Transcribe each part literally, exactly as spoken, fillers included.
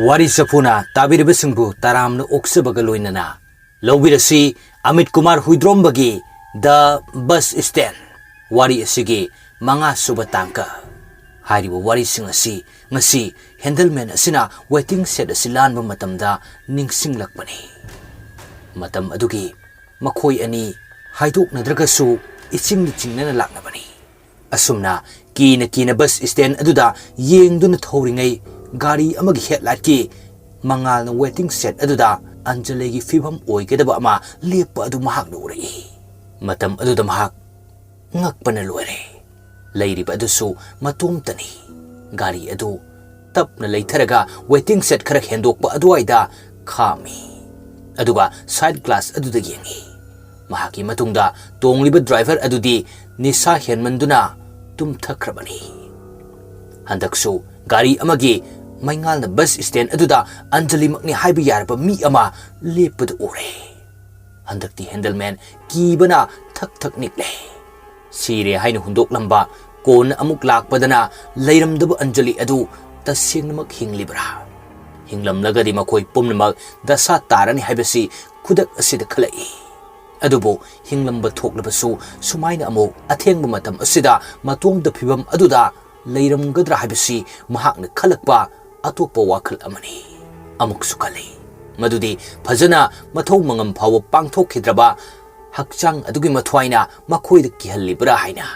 ꯋꯥꯔꯤ ꯆꯐꯨꯅ ꯇꯥꯕꯤꯔꯤꯕꯁꯤꯡꯕꯨ ꯇꯔꯥꯝꯅ ꯑꯣꯛꯆꯕꯒ ꯂꯣꯏꯅꯅ ꯂꯧꯕꯤꯔꯁꯤ Amit Kumar ꯍꯨꯏꯗ꯭ꯔꯣꯝꯕꯒꯤ The Bus Stand꯫ ꯋꯥꯔꯤ ꯑꯁꯤꯒꯤ ꯃꯉꯥ ꯁꯨꯕ ꯇꯥꯡꯀꯛ꯫ ꯍꯥꯏꯔꯤꯕ ꯋꯥꯔꯤꯁꯤꯡ ꯑꯁꯤ ꯉꯁꯤ ꯍꯦꯟꯗꯜꯃꯦꯟ ꯑꯁꯤꯅ ꯋꯦꯇꯤꯡ ꯁꯦꯠ ꯑꯁꯤ ꯂꯥꯟꯕ ꯃꯇꯝꯗ ꯅꯤꯡꯁꯤꯡꯂꯛꯄꯅꯤ꯫ ꯃꯇꯝ ꯑꯗꯨꯒꯤ ꯃꯈꯣꯏ ꯑꯅꯤ ꯍꯥꯏꯗꯣꯛꯅꯗ꯭ꯔꯒꯁꯨ ꯏꯆꯤꯡꯗ ꯆꯤꯡꯅꯅ ꯂꯥꯛꯅꯕꯅꯤ꯫ ꯑꯁꯨꯝꯅ ꯀꯤꯅ ꯀꯤꯅ ꯕꯁ ꯁ꯭ꯇꯦꯟ ꯑꯗꯨꯗ ꯌꯦꯡꯗꯨꯅ ꯊꯧꯔꯤꯉꯩ, ꯒꯥꯔꯤ ꯑꯃꯒꯤ ꯍꯦꯗꯂꯥꯏꯠꯀꯤ ꯃꯉꯥꯜꯅ ꯋꯦꯇꯤꯡ ꯁꯦꯠ ꯑꯗꯨꯗ ꯑꯟꯖꯂꯤꯒꯤ ꯐꯤꯕꯝ ꯑꯣꯏꯒꯗꯕ ꯑꯃ ꯂꯦꯞꯄ ꯑꯗꯨ ꯃꯍꯥꯛꯅ ꯎꯔꯛꯏ꯫ ꯃꯇꯝ ꯑꯗꯨꯗ ꯃꯍꯥꯛ ꯉꯛꯄꯅ ꯂꯣꯏꯔꯦ꯫ ꯂꯩꯔꯤꯕ ꯑꯗꯨꯁꯨ ꯃꯇꯣꯝꯇꯅꯤ꯫ ꯒꯥꯔꯤ ꯑꯗꯨ ꯇꯞꯅ ꯂꯩꯊꯔꯒ ꯋꯦꯇꯤꯡ ꯁꯦꯠ ꯈꯔ ꯍꯦꯟꯗꯣꯛꯄ ꯑꯗꯨꯋꯥꯏꯗ ꯈꯥꯝꯃꯤ꯫ ꯑꯗꯨꯒ ꯁꯥꯏꯗ ꯒ꯭ꯂꯥꯁ ꯑꯗꯨꯗ ꯌꯦꯡꯉꯤ꯫ ꯃꯍꯥꯛꯀꯤ ꯃꯇꯨꯡꯗ ꯇꯣꯡꯂꯤꯕ ꯗ꯭ꯔꯥꯏꯚꯔ ꯑꯗꯨꯗꯤ ꯅꯤꯁꯥ ꯍꯦꯟꯃꯟꯗꯨꯅ ꯇꯨꯝꯊꯈ꯭ꯔꯕꯅꯤ꯫ ꯍꯟꯗꯛꯁꯨ ꯒꯥꯔꯤ ꯑꯃꯒꯤ ꯃꯩꯉꯥꯜꯅ ꯕꯁ ꯁ꯭ꯇꯦꯟ ꯑꯗꯨꯗ ꯑꯟꯖꯂꯤꯃꯛꯅꯤ ꯍꯥꯏꯕ ꯌꯥꯔꯕ ꯃꯤ ꯑꯃ ꯂꯦꯞꯄꯗꯨ ꯎꯔꯦ꯫ ꯍꯟꯗꯛꯇꯤ ꯍꯦꯟꯗꯜꯃꯦꯟ ꯀꯤꯕꯅ ꯊꯛ ꯊꯛ ꯅꯤꯛꯂꯦ꯫ ꯁꯤꯔꯦ ꯍꯥꯏꯅ ꯍꯨꯟꯗꯣꯛꯂꯝꯕ ꯀꯣꯟꯅ ꯑꯃꯨꯛ ꯂꯥꯛꯄꯗꯅ ꯂꯩꯔꯝꯗꯕ ꯑꯟꯖꯂꯤ ꯑꯗꯨ ꯇꯁꯦꯡꯅꯃꯛ ꯍꯤꯡꯂꯤꯕ꯭ꯔꯥ? ꯍꯤꯡꯂꯝꯂꯒꯗꯤ ꯃꯈꯣꯏ ꯄꯨꯝꯅꯃꯛ ꯗꯁꯥ ꯇꯥꯔꯅꯤ ꯍꯥꯏꯕꯁꯤ ꯈꯨꯗꯛ ꯑꯁꯤꯗ ꯈꯜꯂꯛꯏ꯫ ꯑꯗꯨꯕꯨ ꯍꯤꯡꯂꯝꯕ ꯊꯣꯛꯂꯕꯁꯨ ꯁꯨꯃꯥꯏꯅ ꯑꯃꯨꯛ ꯑꯊꯦꯡꯕ ꯃꯇꯝ ꯑꯁꯤꯗ ꯃꯇꯣꯝꯇ ꯐꯤꯕꯝ ꯑꯗꯨꯗ ꯂꯩꯔꯝꯒꯗ꯭ꯔꯥ ꯍꯥꯏꯕꯁꯤ ꯃꯍꯥꯛꯅ ꯈꯜꯂꯛꯄ ꯑꯇꯣꯞꯄ ꯋꯥꯈꯜ ꯑꯃꯅꯤ꯫ ꯑꯃꯨꯛꯁꯨ ꯈꯜꯂꯤ, ꯃꯗꯨꯗꯤ ꯐꯖꯅ ꯃꯊꯧ ꯃꯉꯝ ꯐꯥꯎꯕ ꯄꯥꯡꯊꯣꯛꯈꯤꯗ꯭ꯔꯕ ꯍꯛꯆꯥꯡ ꯑꯗꯨꯒꯤ ꯃꯊ꯭ꯋꯥꯏꯅ ꯃꯈꯣꯏꯗ ꯀꯤꯍꯜꯂꯤꯕ꯭ꯔꯥ ꯍꯥꯏꯅ꯫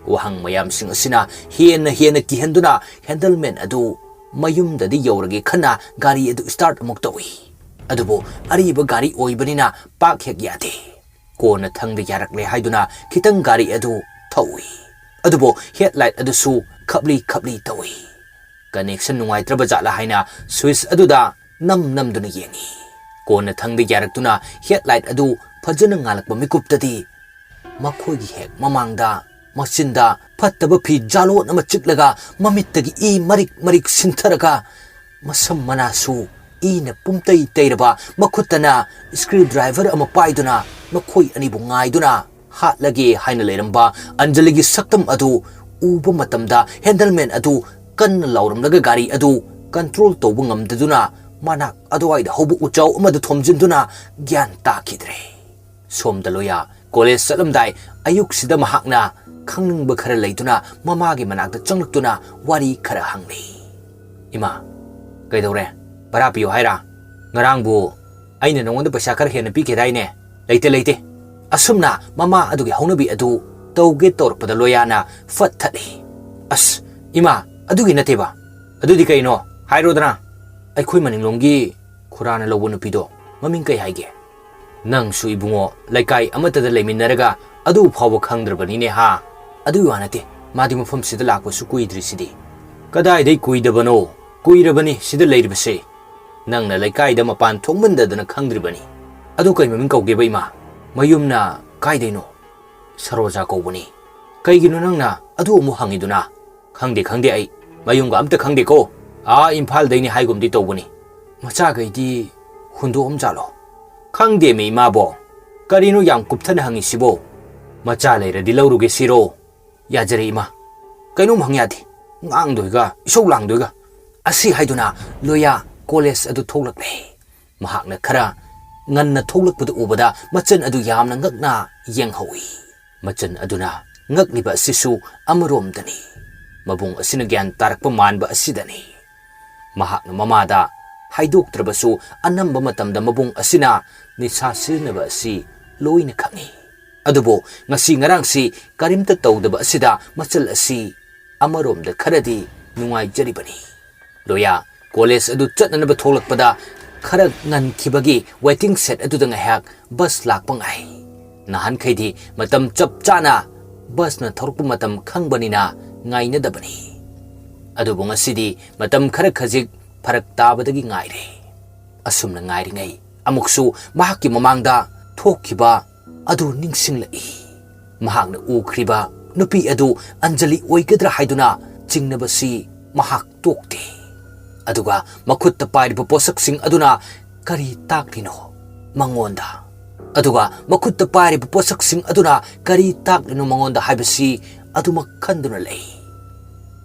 ꯋꯥꯍꯪ ꯃꯌꯥꯝꯁꯤꯡ ꯑꯁꯤꯅ ꯍꯦꯟꯅ ꯍꯦꯟꯅ ꯀꯤꯍꯟꯗꯨꯅ ꯍꯦꯟꯗꯜꯃꯦꯟ ꯑꯗꯨ ꯃꯌꯨꯝꯗꯗꯤ ꯌꯧꯔꯒꯦ ꯈꯟꯅ ꯒꯥꯔꯤ ꯑꯗꯨ ꯁ꯭ꯇꯥꯔꯠ ꯑꯃꯨꯛ ꯇꯧꯏ꯫ ꯑꯗꯨꯕꯨ ꯑꯔꯤꯕ ꯒꯥꯔꯤ ꯑꯣꯏꯕꯅꯤꯅ ꯄꯥꯛ ꯍꯦꯛ ꯌꯥꯗꯦ꯫ ꯀꯣꯟꯅ ꯊꯪꯗ ꯌꯥꯔꯛꯂꯦ ꯍꯥꯏꯗꯨꯅ ꯈꯤꯇꯪ ꯒꯥꯔꯤ ꯑꯗꯨ ꯊꯧꯏ꯫ ꯑꯗꯨꯕꯨ ꯍꯦꯗꯂꯥꯏꯠ ꯑꯗꯨꯁꯨ ꯈꯞꯂꯤ ꯈꯞꯂꯤ ꯇꯧꯏ꯫ ꯀꯅꯦꯛꯁꯟ ꯅꯨꯡꯉꯥꯏꯇ꯭ꯔꯕ ꯖꯥꯠꯂꯥ ꯍꯥꯏꯅ ꯁ꯭ꯋꯤꯆ ꯑꯗꯨꯗ ꯅꯝ ꯅꯝꯗꯨꯅ ꯌꯦꯡꯏ꯫ ꯀꯣꯟꯅ ꯊꯪꯗ ꯌꯥꯔꯛꯇꯨꯅ ꯍꯦꯗꯂꯥꯏꯠ ꯑꯗꯨ ꯐꯖꯅ ꯉꯥꯜꯂꯛꯄ ꯃꯤꯀꯨꯞꯇꯗꯤ ꯃꯈꯣꯏꯒꯤ ꯍꯦꯛ ꯃꯃꯥꯡꯗ ꯃꯆꯤꯟꯗ ꯐꯠꯇꯕ ꯐꯤ ꯖꯥꯂꯣꯟ ꯑꯃ ꯆꯤꯛꯂꯒ ꯃꯃꯤꯠꯇꯒꯤ ꯏ ꯃꯔꯤꯛ ꯃꯔꯤꯛ ꯁꯤꯟꯊꯔꯒ ꯃꯁꯝ ꯃꯅꯥꯁꯨ ꯏꯅ ꯄꯨꯝꯇꯩ ꯇꯩꯔꯕ ꯃꯈꯨꯠꯇꯅ ꯁ꯭ꯀ꯭ꯔꯨ ꯗ꯭ꯔꯥꯏꯚꯔ ꯑꯃ ꯄꯥꯏꯗꯨꯅ ꯃꯈꯣꯏ ꯑꯅꯤꯕꯨ ꯉꯥꯏꯗꯨꯅ ꯍꯥꯠꯂꯒꯦ ꯍꯥꯏꯅ ꯂꯩꯔꯝꯕ ꯑꯟꯖꯂꯤꯒꯤ ꯁꯛꯇꯝ ꯑꯗꯨ ꯎꯕ ꯃꯇꯝꯗ ꯍꯦꯟꯗꯜꯃꯦꯟ ꯑꯗꯨ ꯀꯟꯅ ꯂꯥꯎꯔꯝꯂꯒ ꯒꯥꯔꯤ ꯑꯗꯨ ꯀꯟꯇ꯭ꯔꯣꯜ ꯇꯧꯕ ꯉꯝꯗꯗꯨꯅ ꯃꯅꯥꯛ ꯑꯗꯨꯋꯥꯏꯗ ꯍꯧꯕ ꯎꯆꯥꯎ ꯑꯃꯗ ꯊꯣꯝꯖꯤꯟꯗꯨꯅ ꯒ꯭ꯌꯥꯟ ꯇꯥꯈꯤꯗ꯭ꯔꯦ꯫ ꯁꯣꯝꯗ ꯂꯣꯌꯥ ꯀꯣꯂꯦꯖ ꯆꯠꯂꯝꯗꯥꯏ ꯑꯌꯨꯛꯁꯤꯗ ꯃꯍꯥꯛꯅ ꯈꯪꯅꯤꯡꯕ ꯈꯔ ꯂꯩꯗꯨꯅ ꯃꯃꯥꯒꯤ ꯃꯅꯥꯛꯇ ꯆꯪꯂꯛꯇꯨꯅ ꯋꯥꯔꯤ ꯈꯔ ꯍꯪꯂꯤ꯫ "ꯏꯃꯥ, ꯀꯩꯗꯧꯔꯦ? ꯚꯔꯥ ꯄꯤꯌꯨ ꯍꯥꯏꯔꯥ? ꯉꯔꯥꯡꯕꯨ ꯑꯩꯅ ꯅꯉꯣꯟꯗ ꯄꯩꯁꯥ ꯈꯔ ꯍꯦꯟꯅ ꯄꯤꯈꯤꯗꯥꯏꯅꯦ?" "ꯂꯩꯇꯦ, ꯂꯩꯇꯦ"꯫ ꯑꯁꯨꯝꯅ ꯃꯃꯥ ꯑꯗꯨꯒꯤ ꯍꯧꯅꯕꯤ ꯑꯗꯨ ꯇꯧꯒꯦ ꯇꯧꯔꯛꯄꯗ ꯂꯣꯌꯥꯅ ꯐꯠ ꯊꯠꯂꯤ꯫ "ꯑꯁ, ꯏꯃꯥ, ꯑꯗꯨꯒꯤ ꯅꯠꯇꯦꯕ꯫ ꯑꯗꯨꯗꯤ ꯀꯩꯅꯣ? ꯍꯥꯏꯔꯣꯗꯅ꯫ ꯑꯩꯈꯣꯏ ꯃꯅꯤꯡꯂꯣꯝꯒꯤ ꯈꯨꯔꯥꯅ ꯂꯧꯕ ꯅꯨꯄꯤꯗꯣ ꯃꯃꯤꯡ ꯀꯩ ꯍꯥꯏꯒꯦ?" "ꯅꯪꯁꯨ ꯏꯕꯨꯡꯉꯣ, ꯂꯩꯀꯥꯏ ꯑꯃꯠꯇꯗ ꯂꯩꯃꯤꯟꯅꯔꯒ ꯑꯗꯨ ꯐꯥꯎꯕ ꯈꯪꯗ꯭ꯔꯕꯅꯤꯅꯦ ꯍꯥ?" "ꯑꯗꯨꯒꯤ ꯋꯥ ꯅꯠꯇꯦ, ꯃꯥꯗꯤ ꯃꯐꯝꯁꯤꯗ ꯂꯥꯛꯄꯁꯨ ꯀꯨꯏꯗ꯭ꯔꯤꯁꯤꯗꯤ꯫" "ꯀꯗꯥꯏꯗꯩ ꯀꯨꯏꯗꯕꯅꯣ? ꯀꯨꯏꯔꯕꯅꯤ ꯁꯤꯗ ꯂꯩꯔꯤꯕꯁꯦ꯫ ꯅꯪꯅ ꯂꯩꯀꯥꯏꯗ ꯃꯄꯥꯟ ꯊꯣꯛꯃꯟꯗꯗꯅ ꯈꯪꯗ꯭ꯔꯤꯕꯅꯤ꯫ ꯑꯗꯨ ꯀꯩ ꯃꯃꯤꯡ ꯀꯧꯒꯦꯕ, ꯏꯃꯥ? ꯃꯌꯨꯝꯅ ꯀꯥꯏꯗꯩꯅꯣ?" "ꯁꯔꯣꯖꯥ ꯀꯧꯕꯅꯤ꯫ ꯀꯩꯒꯤꯅꯣ ꯅꯪꯅ ꯑꯗꯨ ꯑꯃꯨꯛ ꯍꯪꯉꯤꯗꯨꯅ?" "ꯈꯪꯗꯦ, ꯈꯪꯗꯦ, ꯑꯩ ꯃꯌꯨꯝꯒ ꯑꯝꯇ ꯈꯪꯗꯦꯀꯣ꯫ ꯑꯥ ꯏꯝꯐꯥꯜꯗꯩꯅꯤ ꯍꯥꯏꯒꯨꯝꯗꯤ ꯇꯧꯕꯅꯤ꯫" "ꯃꯆꯥꯈꯩꯗꯤ ꯍꯨꯟꯗꯣꯛꯑꯝꯖꯥꯠꯂꯣ?" "ꯈꯪꯗꯦꯃꯤ ꯏꯃꯥꯕꯣ, ꯀꯔꯤꯅꯣ ꯌꯥꯝ ꯀꯨꯞꯊꯅ ꯍꯪꯉꯤꯁꯤꯕꯣ? ꯃꯆꯥ ꯂꯩꯔꯗꯤ ꯂꯧꯔꯨꯒꯦ ꯁꯤꯔꯣ?" "ꯌꯥꯖꯔꯦ ꯏꯃꯥ, ꯀꯩꯅꯣꯝ ꯍꯪ ꯌꯥꯗꯦ, ꯉꯥꯡꯗꯣꯏꯒ ꯏꯁꯧ ꯂꯥꯡꯗꯣꯏꯒ꯫" ꯑꯁꯤ ꯍꯥꯏꯗꯨꯅ ꯂꯣꯌꯥ ꯀꯣꯂꯦꯖ ꯑꯗꯨ ꯊꯣꯛꯂꯛꯂꯦ꯫ ꯃꯍꯥꯛꯅ ꯈꯔ ꯉꯟꯅ ꯊꯣꯛꯂꯛꯄꯗꯨ ꯎꯕꯗ ꯃꯆꯟ ꯑꯗꯨ ꯌꯥꯝꯅ ꯉꯛꯅ ꯌꯦꯡꯍꯧꯏ꯫ ꯃꯆꯟ ꯑꯗꯨꯅ ꯉꯛꯂꯤꯕ ꯑꯁꯤꯁꯨ ꯑꯃꯔꯣꯝꯗꯅꯤ, ꯃꯕꯨꯡ ꯑꯁꯤꯅ ꯒ꯭ꯌꯥꯟ ꯇꯥꯔꯛꯄ ꯃꯥꯟꯕ ꯑꯁꯤꯗꯅꯤ꯫ ꯃꯍꯥꯛꯅ ꯃꯃꯥꯗ ꯍꯥꯏꯗꯣꯛꯇ꯭ꯔꯕꯁꯨ ꯑꯅꯝꯕ ꯃꯇꯝꯗ ꯃꯕꯨꯡ ꯑꯁꯤꯅ ꯅꯤꯁꯥ ꯁꯤꯖꯤꯟꯅꯕ ꯑꯁꯤ ꯂꯣꯏꯅ ꯈꯪꯏ꯫ ꯑꯗꯨꯕꯨ ꯉꯁꯤ ꯉꯔꯥꯡꯁꯤ ꯀꯔꯤꯝꯇ ꯇꯧꯗꯕ ꯑꯁꯤꯗ ꯃꯆꯜ ꯑꯁꯤ ꯑꯃꯔꯣꯝꯗ ꯈꯔꯗꯤ ꯅꯨꯡꯉꯥꯏꯖꯔꯤꯕꯅꯤ꯫ ꯂꯣꯌꯥ ꯀꯣꯂꯦꯖ ꯑꯗꯨ ꯆꯠꯅꯅꯕ ꯊꯣꯛꯂꯛꯄꯗ ꯈꯔ ꯉꯟꯈꯤꯕꯒꯤ ꯋꯦꯇꯤꯡ ꯁꯦꯠ ꯑꯗꯨꯗ ꯉꯥꯏꯍꯥꯛ ꯕꯁ ꯂꯥꯛꯄ ꯉꯥꯏ꯫ ꯅꯍꯥꯟꯈꯩꯗꯤ ꯃꯇꯝ ꯆꯞ ꯆꯥꯅ ꯕꯁꯅ ꯊꯧꯔꯛꯄ ꯃꯇꯝ ꯈꯪꯕꯅꯤꯅ ꯉꯥꯏꯅꯗꯕꯅꯤ꯫ ꯑꯗꯨꯕꯨ ꯉꯁꯤꯗꯤ ꯃꯇꯝ ꯈꯔ ꯈꯖꯤꯛ ꯐꯔꯛ ꯇꯥꯕꯗꯒꯤ ꯉꯥꯏꯔꯦ꯫ ꯑꯁꯨꯝꯅ ꯉꯥꯏꯔꯤꯉꯩ ꯑꯃꯨꯛꯁꯨ ꯃꯍꯥꯛꯀꯤ ꯃꯃꯥꯡꯗ ꯊꯣꯛꯈꯤꯕ ꯑꯗꯨ ꯅꯤꯡꯁꯤꯡꯂꯛꯏ꯫ ꯃꯍꯥꯛꯅ ꯎꯈ꯭ꯔꯤꯕ ꯅꯨꯄꯤ ꯑꯗꯨ ꯑꯟꯖꯂꯤ ꯑꯣꯏꯒꯗ꯭ꯔꯥ ꯍꯥꯏꯗꯨꯅ ꯆꯤꯡꯅꯕꯁꯤ ꯃꯍꯥꯛ ꯇꯣꯛꯇꯦ꯫ ꯑꯗꯨꯒ ꯃꯈꯨꯠꯇ ꯄꯥꯏꯔꯤꯕ ꯄꯣꯠꯁꯛꯁꯤꯡ ꯑꯗꯨꯅ ꯀꯔꯤ ꯇꯥꯛꯂꯤꯅꯣ ꯃꯉꯣꯟꯗ? ꯑꯗꯨꯒ ꯃꯈꯨꯠꯇ ꯄꯥꯏꯔꯤꯕ ꯄꯣꯠꯁꯛꯁꯤꯡ ꯑꯗꯨꯅ ꯀꯔꯤ ꯇꯥꯛꯂꯤꯅꯣ ꯃꯉꯣꯟꯗ ꯍꯥꯏꯕꯁꯤ ꯑꯗꯨꯃꯛ ꯈꯟꯗꯨꯅ ꯂꯩ꯫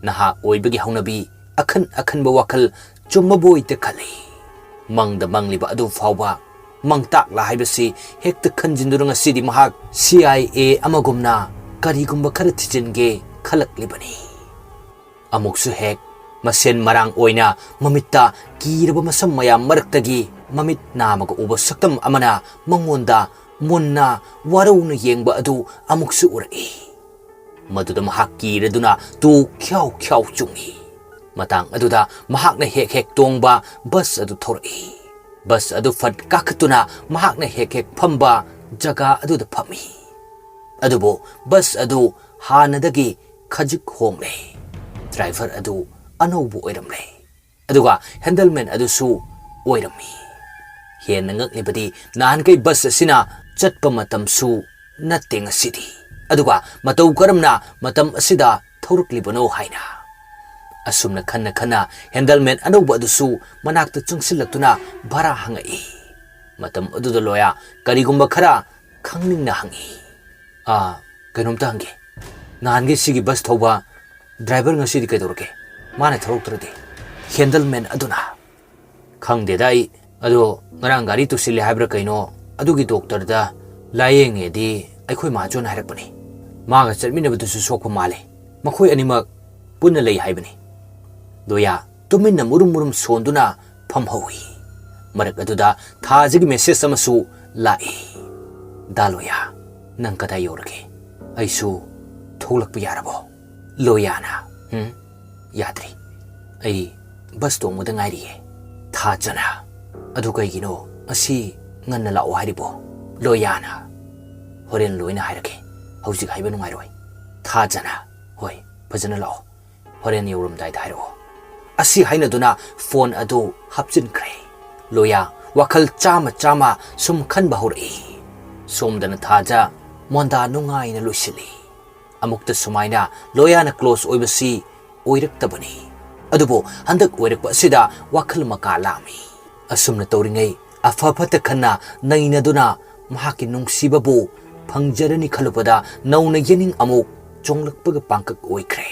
ꯅꯍꯥ ꯑꯣꯏꯕꯒꯤ ꯍꯧꯅꯕꯤ ꯑꯈꯟ ꯑꯈꯟꯕ ꯋꯥꯈꯜ ꯆꯨꯝꯃꯕꯣꯏꯗ ꯈꯜꯂꯤ꯫ ꯃꯪꯗ ꯃꯪꯂꯤꯕ ꯑꯗꯨ ꯐꯥꯎꯕ ꯃꯪꯇꯥꯛꯂ ꯍꯥꯏꯕꯁꯤ ꯍꯦꯛꯇ ꯈꯟꯖꯤꯟꯗꯨꯅ ꯉꯁꯤꯗꯤ ꯃꯍꯥꯛ ꯁꯤ ꯑꯥꯏ ꯑꯦ ꯑꯃꯒꯨꯝꯅ ꯀꯔꯤꯒꯨꯝꯕ ꯈꯔ ꯊꯤꯖꯤꯟꯒꯦ ꯈꯜꯂꯛꯂꯤꯕꯅꯤ꯫ ꯑꯃꯨꯛꯁꯨ ꯍꯦꯛ ꯃꯁꯦꯟ ꯃꯔꯥꯡ ꯑꯣꯏꯅ ꯃꯃꯤꯠꯇ ꯀꯤꯔꯕ ꯃꯁꯝ ꯃꯌꯥꯝ ꯃꯔꯛꯇꯒꯤ ꯃꯃꯤꯠ ꯅꯥꯃꯒ ꯎꯕ ꯁꯛꯇꯝ ꯑꯃꯅ ꯃꯉꯣꯟꯗ ꯃꯨꯟꯅ ꯋꯥꯔꯧꯅ ꯌꯦꯡꯕ ꯑꯗꯨ ꯑꯃꯨꯛꯁꯨ ꯎꯔꯛꯏ꯫ ꯃꯗꯨꯗ ꯃꯍꯥꯛ ꯀꯤꯔꯗꯨꯅ ꯇꯨ ꯈ꯭ꯌꯥꯎ ꯈ꯭ꯌꯥꯎ ꯆꯨꯡꯏ꯫ ꯃꯇꯥꯡ ꯑꯗꯨꯗ ꯃꯍꯥꯛꯅ ꯍꯦꯛ ꯍꯦꯛ ꯇꯣꯡꯕ ꯕꯁ ꯑꯗꯨ ꯊꯧꯔꯛꯏ꯫ ꯕꯁ ꯑꯗꯨ ꯐꯠ ꯀꯥꯈꯠꯇꯨꯅ ꯃꯍꯥꯛꯅ ꯍꯦꯛ ꯍꯦꯛ ꯐꯝꯕ ꯖꯒꯥ ꯑꯗꯨꯗ ꯐꯝꯃꯤ꯫ ꯑꯗꯨꯕꯨ ꯕꯁ ꯑꯗꯨ ꯍꯥꯟꯅꯗꯒꯤ ꯈꯖꯤꯛ ꯍꯣꯡꯂꯦ꯫ ꯗ꯭ꯔꯥꯏꯚꯔ ꯑꯗꯨ ꯑꯅꯧꯕ ꯑꯣꯏꯔꯝꯂꯦ꯫ ꯑꯗꯨꯒ ꯍꯦꯟꯗꯜꯃꯦꯟ ꯑꯗꯨꯁꯨ ꯑꯣꯏꯔꯝꯃꯤ꯫ ꯍꯦꯟꯅ ꯉꯛꯂꯤꯕꯗꯤ ꯅꯍꯥꯟꯈꯩ ꯕꯁ ꯑꯁꯤꯅ ꯆꯠꯄ ꯃꯇꯝꯁꯨ ꯅꯠꯇꯦ ꯉꯁꯤꯗꯤ꯫ ꯑꯗꯨꯒ ꯃꯇꯧ ꯀꯔꯝꯅ ꯃꯇꯝ ꯑꯁꯤꯗ ꯊꯧꯔꯛꯂꯤꯕꯅꯣ ꯍꯥꯏꯅ꯫ ꯑꯁꯨꯝꯅ ꯈꯟꯅ ꯈꯟꯅ ꯍꯦꯟꯗꯜꯃꯦꯟ ꯑꯅꯧꯕ ꯑꯗꯨꯁꯨ ꯃꯅꯥꯛꯇ ꯆꯪꯁꯤꯜꯂꯛꯇꯨꯅ ꯚꯔꯥ ꯍꯪꯉꯛꯏ꯫ ꯃꯇꯝ ꯑꯗꯨꯗ ꯂꯣꯌꯥ ꯀꯔꯤꯒꯨꯝꯕ ꯈꯔ ꯈꯪꯅꯤꯡꯅ ꯍꯪꯉꯤ꯫ "ꯑꯥ, ꯀꯩꯅꯣꯝꯇ ꯍꯪꯒꯦ꯫ ꯅꯍꯥꯟꯒꯤ ꯁꯤꯒꯤ ꯕꯁ ꯊꯧꯕ ꯗ꯭ꯔꯥꯏꯚꯔ ꯉꯁꯤꯗꯤ ꯀꯩꯗꯧꯔꯒꯦ? ꯃꯥꯅ ꯊꯧꯔꯛꯇ꯭ꯔꯗꯤ?" ꯍꯦꯟꯗꯜꯃꯦꯟ ꯑꯗꯨꯅ, "ꯈꯪꯗꯦꯗ ꯑꯩ꯫ ꯑꯗꯣ ꯉꯔꯥꯡ ꯒꯥꯔꯤ ꯇꯨꯁꯤꯜꯂꯦ ꯍꯥꯏꯕ꯭ꯔꯥ ꯀꯩꯅꯣ, ꯑꯗꯨꯒꯤ ꯗꯣꯛꯇꯔꯗ ꯂꯥꯌꯦꯡꯉꯦꯗꯤ ꯑꯩꯈꯣꯏ ꯃꯥꯆꯣꯟꯅ ꯍꯥꯏꯔꯛꯄꯅꯤ꯫ ꯃꯥꯒ ꯆꯠꯃꯤꯟꯅꯕꯗꯨꯁꯨ ꯁꯣꯛꯄ ꯃꯥꯜꯂꯦ꯫ ꯃꯈꯣꯏ ꯑꯅꯤꯃꯛ ꯄꯨꯟꯅ ꯂꯩ ꯍꯥꯏꯕꯅꯤ꯫" ꯂꯣꯌꯥ ꯇꯨꯃꯤꯟꯅ ꯃꯨꯔꯨꯝ ꯃꯨꯔꯨꯝ ꯁꯣꯟꯗꯨꯅ ꯐꯝꯍꯧꯏ꯫ ꯃꯔꯛ ꯑꯗꯨꯗ ꯊꯥꯖꯒꯤ ꯃꯦꯁꯦꯖ ꯑꯃꯁꯨ ꯂꯥꯛꯏ꯫ "ꯗꯥ ꯂꯣꯌꯥ, ꯅꯪ ꯀꯗꯥꯏ ꯌꯧꯔꯒꯦ? ꯑꯩꯁꯨ ꯊꯣꯛꯂꯛꯄ ꯌꯥꯔꯕꯣ?" ꯂꯣꯌꯥꯅ, "ꯍꯨꯝ, ꯌꯥꯗ꯭ꯔꯤ꯫ ꯑꯩ ꯕꯁ ꯇꯣꯡꯕꯗ ꯉꯥꯏꯔꯤꯌꯦ꯫" ꯊꯥꯖꯅ, "ꯑꯗꯨ ꯀꯩꯒꯤꯅꯣ ꯉꯁꯤ ꯉꯟꯅ ꯂꯥꯛꯑꯣ ꯍꯥꯏꯔꯤꯕꯣ?" ꯂꯣꯌꯥꯅ, "ꯍꯣꯔꯦꯟ ꯂꯣꯏꯅ ꯍꯥꯏꯔꯛꯀꯦ꯫ ꯍꯧꯖꯤꯛ ꯍꯥꯏꯕ ꯅꯨꯡꯉꯥꯏꯔꯣꯏ꯫" ꯊꯥꯖꯅ, "ꯍꯣꯏ, ꯐꯖꯅ ꯂꯥꯛꯑꯣ꯫ ꯍꯣꯔꯦꯟ ꯌꯧꯔꯝꯗꯥꯏꯗ ꯍꯥꯏꯔꯛꯑꯣ꯫" ꯑꯁꯤ ꯍꯥꯏꯅꯗꯨꯅ ꯐꯣꯟ ꯑꯗꯨ ꯍꯥꯞꯆꯤꯟꯈ꯭ꯔꯦ꯫ ꯂꯣꯌꯥ ꯋꯥꯈꯜ ꯆꯥꯝꯃ ꯆꯥꯝꯃ ꯁꯨꯝ ꯈꯟꯕ ꯍꯧꯔꯛꯏ꯫ ꯁꯣꯝꯗꯅ ꯊꯥꯖ ꯃꯣꯟꯗꯥ ꯅꯨꯡꯉꯥꯏꯅ ꯂꯣꯏꯁꯤꯜꯂꯤ꯫ ꯑꯃꯨꯛꯇ ꯁꯨꯃꯥꯏꯅ ꯂꯣꯌꯥꯅ ꯀ꯭ꯂꯣꯁ ꯑꯣꯏꯕꯁꯤ ꯑꯣꯏꯔꯛꯇꯕꯅꯤ꯫ ꯑꯗꯨꯕꯨ ꯍꯟꯗꯛ ꯑꯣꯏꯔꯛꯄ ꯑꯁꯤꯗ ꯋꯥꯈꯜ ꯃꯀꯥ ꯂꯥꯝꯃꯤ꯫ ꯑꯁꯨꯝꯅ ꯇꯧꯔꯤꯉꯩ ꯑꯐ ꯐꯠꯇ ꯈꯟꯅ ꯅꯩꯅꯗꯨꯅ ꯃꯍꯥꯛꯀꯤ ꯅꯨꯡꯁꯤꯕꯕꯨ ꯐꯪꯖꯔꯅꯤ ꯈꯜꯂꯨꯕꯗ ꯅꯧꯅ ꯌꯦꯅꯤꯡ ꯑꯃꯨꯛ ꯆꯣꯡꯂꯛꯄꯒ ꯄꯥꯡꯀꯛ ꯑꯣꯏꯈ꯭ꯔꯦ꯫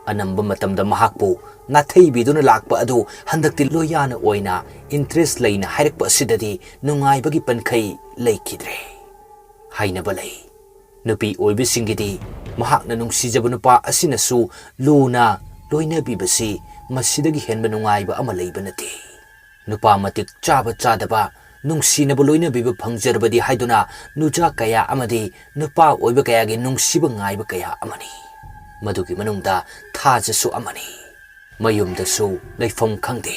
ꯑꯅꯝꯕ ꯃꯇꯝꯗ ꯃꯍꯥꯛꯄꯨ ꯅꯥꯊꯩꯕꯤꯗꯨꯅ ꯂꯥꯛꯄ ꯑꯗꯨ ꯍꯟꯗꯛꯇꯤ ꯂꯣꯌꯥꯅ ꯑꯣꯏꯅ ꯏꯟꯇꯔꯦꯁ ꯂꯩꯅ ꯍꯥꯏꯔꯛꯄ ꯑꯁꯤꯗꯗꯤ ꯅꯨꯡꯉꯥꯏꯕꯒꯤ ꯄꯟꯈꯩ ꯂꯩꯈꯤꯗ꯭ꯔꯦ꯫ ꯍꯥꯏꯅꯕ ꯂꯩ, ꯅꯨꯄꯤ ꯑꯣꯏꯕꯁꯤꯡꯒꯤꯗꯤ ꯃꯍꯥꯛꯅ ꯅꯨꯡꯁꯤꯖꯕ ꯅꯨꯄꯥ ꯑꯁꯤꯅꯁꯨ ꯂꯨꯅ ꯂꯣꯏꯅꯕꯤꯕꯁꯤ ꯃꯁꯤꯗꯒꯤ ꯍꯦꯟꯕ ꯅꯨꯡꯉꯥꯏꯕ ꯑꯃ ꯂꯩꯕ ꯅꯠꯇꯦ꯫ ꯅꯨꯄꯥ ꯃꯇꯤꯛ ꯆꯥꯕ ꯆꯥꯗꯕ, ꯅꯨꯡꯁꯤꯅꯕ ꯂꯣꯏꯅꯕꯤꯕ ꯐꯪꯖꯔꯕꯗꯤ ꯍꯥꯏꯗꯨꯅ ꯅꯨꯆꯥ ꯀꯌꯥ ꯑꯃꯗꯤ ꯅꯨꯄꯥ ꯑꯣꯏꯕ ꯀꯌꯥꯒꯤ ꯅꯨꯡꯁꯤꯕ ꯉꯥꯏꯕ ꯀꯌꯥ ꯑꯃꯅꯤ꯫ ꯃꯗꯨꯒꯤ ꯃꯅꯨꯡꯗ ꯊꯥꯖꯁꯨ ꯑꯃꯅꯤ꯫ ꯃꯌꯨꯝꯗꯁꯨ ꯂꯩꯐꯝ ꯈꯪꯗꯦ,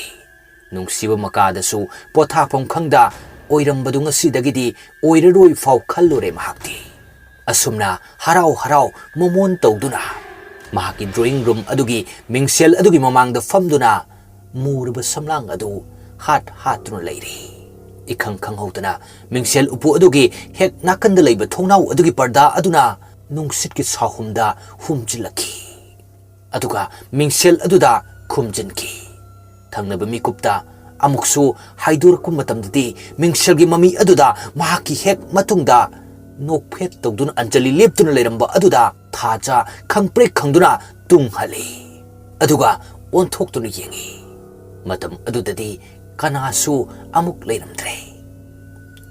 ꯅꯨꯡꯁꯤꯕ ꯃꯀꯥꯗꯁꯨ ꯄꯣꯊꯥꯐꯝ ꯈꯪꯗ ꯑꯣꯏꯔꯝꯕꯗꯨ ꯉꯁꯤꯗꯒꯤꯗꯤ ꯑꯣꯏꯔꯔꯣꯏ ꯐꯥꯎ ꯈꯜꯂꯨꯔꯦ ꯃꯍꯥꯛꯇꯤ꯫ ꯑꯁꯨꯝꯅ ꯍꯔꯥꯎ ꯍꯔꯥꯎ ꯃꯣꯃꯣꯟ ꯇꯧꯗꯨꯅ ꯃꯍꯥꯛꯀꯤ drawing room ꯑꯗꯨꯒꯤ ꯃꯤꯡꯁꯦꯜ ꯑꯗꯨꯒꯤ ꯃꯃꯥꯡꯗ ꯐꯝꯗꯨꯅ ꯃꯨꯔꯕ ꯁꯝꯂꯥꯡ ꯑꯗꯨ ꯍꯥꯠ ꯍꯥꯠꯇꯨꯅ ꯂꯩꯔꯤ꯫ ꯏꯈꯪ ꯈꯪꯍꯧꯗꯅ ꯃꯤꯡꯁꯦꯜ ꯎꯄꯨ ꯑꯗꯨꯒꯤ ꯍꯦꯛ ꯅꯥꯀꯟꯗ ꯂꯩꯕ ꯊꯣꯡꯅꯥꯎ ꯑꯗꯨꯒꯤ ꯄꯔꯗꯥ ꯑꯗꯨꯅ ꯅꯨꯡꯁꯤꯠꯀꯤ ꯁꯥꯍꯨꯝꯗ ꯍꯨꯝꯖꯤꯜꯂꯛꯈꯤ꯫ ꯑꯗꯨꯒ ꯃꯤꯡꯁꯦꯜ ꯑꯗꯨꯗ ꯈꯨꯝꯖꯤꯟꯈꯤ꯫ ꯊꯪꯅꯕ ꯃꯤꯀꯨꯞꯇ ꯑꯃꯨꯛꯁꯨ ꯍꯥꯏꯗꯣꯔꯛꯄ ꯃꯇꯝꯗꯗꯤ ꯃꯤꯡꯁꯦꯜꯒꯤ ꯃꯃꯤ ꯑꯗꯨꯗ ꯃꯍꯥꯛꯀꯤ ꯍꯦꯛ ꯃꯇꯨꯡꯗ ꯅꯣꯛꯐꯦꯠ ꯇꯧꯗꯨꯅ ꯑꯟꯖꯂꯤ ꯂꯦꯞꯇꯨꯅ ꯂꯩꯔꯝꯕ ꯑꯗꯨꯗ ꯊꯥꯖ ꯈꯪꯄ꯭ꯔꯦꯛ ꯈꯪꯗꯨꯅ ꯇꯨꯡ ꯍꯜꯂꯤ꯫ ꯑꯗꯨꯒ ꯑꯣꯟꯊꯣꯛꯇꯨꯅ ꯌꯦꯡꯉꯤ꯫ ꯃꯇꯝ ꯑꯗꯨꯗꯗꯤ ꯀꯅꯥꯁꯨ ꯑꯃꯨꯛ ꯂꯩꯔꯝꯗ꯭ꯔꯦ꯫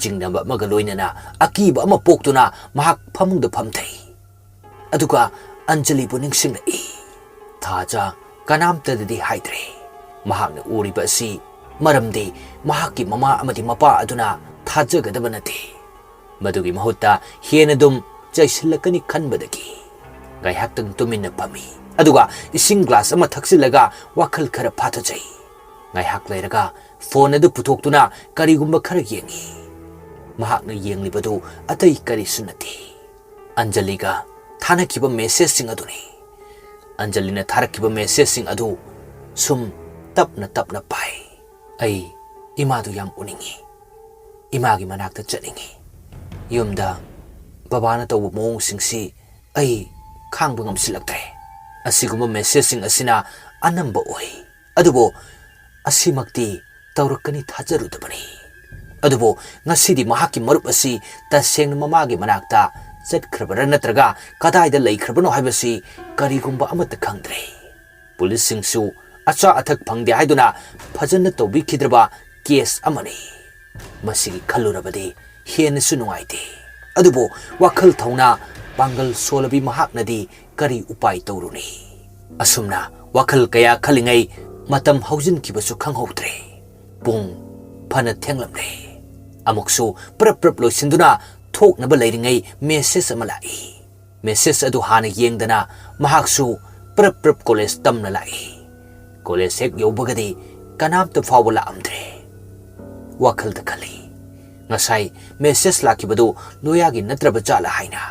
ꯆꯤꯡꯅꯕ ꯑꯃꯒ ꯂꯣꯏꯅꯅ ꯑꯀꯤꯕ ꯑꯃ ꯄꯣꯛꯇꯨꯅ ꯃꯍꯥꯛ ꯐꯃꯨꯡꯗ ꯐꯝꯊꯩ꯫ ꯑꯗꯨꯒ ꯑꯟꯖꯂꯤꯕꯨ ꯅꯤꯡꯁꯤꯡꯂꯛꯏ꯫ ꯊꯥꯖ ꯀꯅꯥꯝꯇꯗꯗꯤ ꯍꯥꯏꯗ꯭ꯔꯦ꯫ ꯃꯍꯥꯛꯅ ꯎꯔꯤꯕ ꯑꯁꯤ ꯃꯔꯝꯗꯤ ꯃꯍꯥꯛꯀꯤ ꯃꯃꯥ ꯑꯃꯗꯤ ꯃꯄꯥ ꯑꯗꯨꯅ ꯊꯥꯖꯒꯗꯕ ꯅꯠꯇꯦ꯫ ꯃꯗꯨꯒꯤ ꯃꯍꯨꯠꯇ ꯍꯦꯟꯅ ꯑꯗꯨꯝ ꯆꯩꯁꯤꯜꯂꯛꯀꯅꯤ ꯈꯟꯕꯗꯒꯤ꯫ ꯉꯥꯏꯍꯥꯛꯇꯪ ꯇꯨꯃꯤꯟꯅ ꯐꯝꯃꯤ꯫ ꯑꯗꯨꯒ ꯏꯁꯤꯡ ꯒ꯭ꯂꯥꯁ ꯑꯃ ꯊꯛꯆꯤꯜꯂꯒ ꯋꯥꯈꯜ ꯈꯔ ꯐꯥꯊꯖꯩ꯫ ꯉꯥꯏꯍꯥꯛ ꯂꯩꯔꯒ ꯐꯣꯟ ꯑꯗꯨ ꯄꯨꯊꯣꯛꯇꯨꯅ ꯀꯔꯤꯒꯨꯝꯕ ꯈꯔ ꯌꯦꯡꯉꯤ꯫ ꯃꯍꯥꯛꯅ ꯌꯦꯡꯂꯤꯕꯗꯨ ꯑꯇꯩ ꯀꯔꯤꯁꯨ ꯅꯠꯇꯦ, ꯑꯟꯖꯂꯤꯒ ꯊꯥꯅꯈꯤꯕ ꯃꯦꯁꯦꯖꯁꯤꯡ ꯑꯗꯨꯅꯤ꯫ ꯑꯟꯖꯂꯤꯅ ꯊꯥꯔꯛꯈꯤꯕ ꯃꯦꯁꯦꯖꯁꯤꯡ ꯑꯗꯨ ꯁꯨꯝ ꯇꯞꯅ ꯇꯞꯅ ꯄꯥꯏ꯫ ꯑꯩ ꯏꯃꯥꯗꯨ ꯌꯥꯝ ꯎꯅꯤꯡꯏ꯫ ꯏꯃꯥꯒꯤ ꯃꯅꯥꯛꯇ ꯆꯠꯅꯤꯡꯏ꯫ ꯌꯨꯝꯗ ꯕꯕꯥꯅ ꯇꯧꯕ ꯃꯑꯣꯡꯁꯤꯡꯁꯤ ꯑꯩ ꯈꯥꯡꯕ ꯉꯝꯁꯤꯜꯂꯛꯇ꯭ꯔꯦ꯫ ꯑꯁꯤꯒꯨꯝꯕ ꯃꯦꯁꯦꯖꯁꯤꯡ ꯑꯁꯤꯅ ꯑꯅꯝꯕ ꯑꯣꯏ꯫ ꯑꯗꯨꯕꯨ ꯑꯁꯤꯃꯛꯇꯤ ꯇꯧꯔꯛꯀꯅꯤ ꯊꯥꯖꯔꯨꯗꯕꯅꯤ꯫ ꯑꯗꯨꯕꯨ ꯉꯁꯤꯗꯤ ꯃꯍꯥꯛꯀꯤ ꯃꯔꯨꯞ ꯑꯁꯤ ꯇꯁꯦꯡꯅ ꯃꯃꯥꯒꯤ ꯃꯅꯥꯛꯇ ꯆꯠꯈ꯭ꯔꯕꯔꯥ ꯅꯠꯇ꯭ꯔꯒ ꯀꯗꯥꯏꯗ ꯂꯩꯈ꯭ꯔꯕꯅꯣ ꯍꯥꯏꯕꯁꯤ ꯀꯔꯤꯒꯨꯝꯕ ꯑꯃꯠꯇ ꯈꯪꯗ꯭ꯔꯦ꯫ ꯄꯨꯂꯤꯁꯁꯤꯡꯁꯨ ꯑꯆꯥ ꯑꯊꯛ ꯐꯪꯗꯦ ꯍꯥꯏꯗꯨꯅ ꯐꯖꯅ ꯇꯧꯕꯤꯈꯤꯗ꯭ꯔꯕ ꯀꯦꯁ ꯑꯃꯅꯤ꯫ ꯃꯁꯤꯒꯤ ꯈꯜꯂꯨꯔꯕꯗꯤ ꯍꯦꯟꯅꯁꯨ ꯅꯨꯡꯉꯥꯏꯇꯦ꯫ ꯑꯗꯨꯕꯨ ꯋꯥꯈꯜ ꯊꯧꯅꯥ ꯄꯥꯡꯒꯜ ꯁꯣꯜꯂꯕꯤ ꯃꯍꯥꯛꯅꯗꯤ ꯀꯔꯤ ꯎꯄꯥꯏ ꯇꯧꯔꯨꯅꯤ? ꯑꯁꯨꯝꯅ ꯋꯥꯈꯜ ꯀꯌꯥ ꯈꯜꯂꯤꯉꯩ ꯃꯇꯝ ꯍꯧꯖꯤꯟꯈꯤꯕꯁꯨ ꯈꯪꯍꯧꯗ꯭ꯔꯦ꯫ ꯄꯨꯡ ꯐꯅ ꯊꯦꯡꯂꯝꯂꯦ꯫ ꯑꯃꯨꯛꯁꯨ ꯄ꯭ꯔꯞ ꯄ꯭ꯔꯞ ꯂꯣꯏꯁꯤꯟꯗꯨꯅ ꯊꯣꯛꯅꯕ ꯂꯩꯔꯤꯉꯩ ꯃꯦꯁꯦꯖ ꯑꯃ ꯂꯥꯛꯏ꯫ ꯃꯦꯁꯦꯖ ꯑꯗꯨ ꯍꯥꯟꯅ ꯌꯦꯡꯗꯅ ꯃꯍꯥꯛꯁꯨ ꯄ꯭ꯔꯞ ꯄ꯭ꯔꯞ ꯀꯣꯂꯦꯖ ꯇꯝꯅ ꯂꯥꯛꯏ꯫ ꯀꯣꯂꯦꯖ ꯍꯦꯛ ꯌꯧꯕꯒꯗꯤ ꯀꯅꯥꯝꯇ ꯐꯥꯎꯕ ꯂꯥꯛꯑꯝꯗ꯭ꯔꯦ꯫ ꯋꯥꯈꯜꯗ ꯈꯜꯂꯤ, ꯉꯁꯥꯏ ꯃꯦꯁꯦꯖ ꯂꯥꯛꯈꯤꯕꯗꯨ ꯂꯣꯌꯥꯒꯤ ꯅꯠꯇ꯭ꯔꯕ ꯖꯥꯠꯂ ꯍꯥꯏꯅ꯫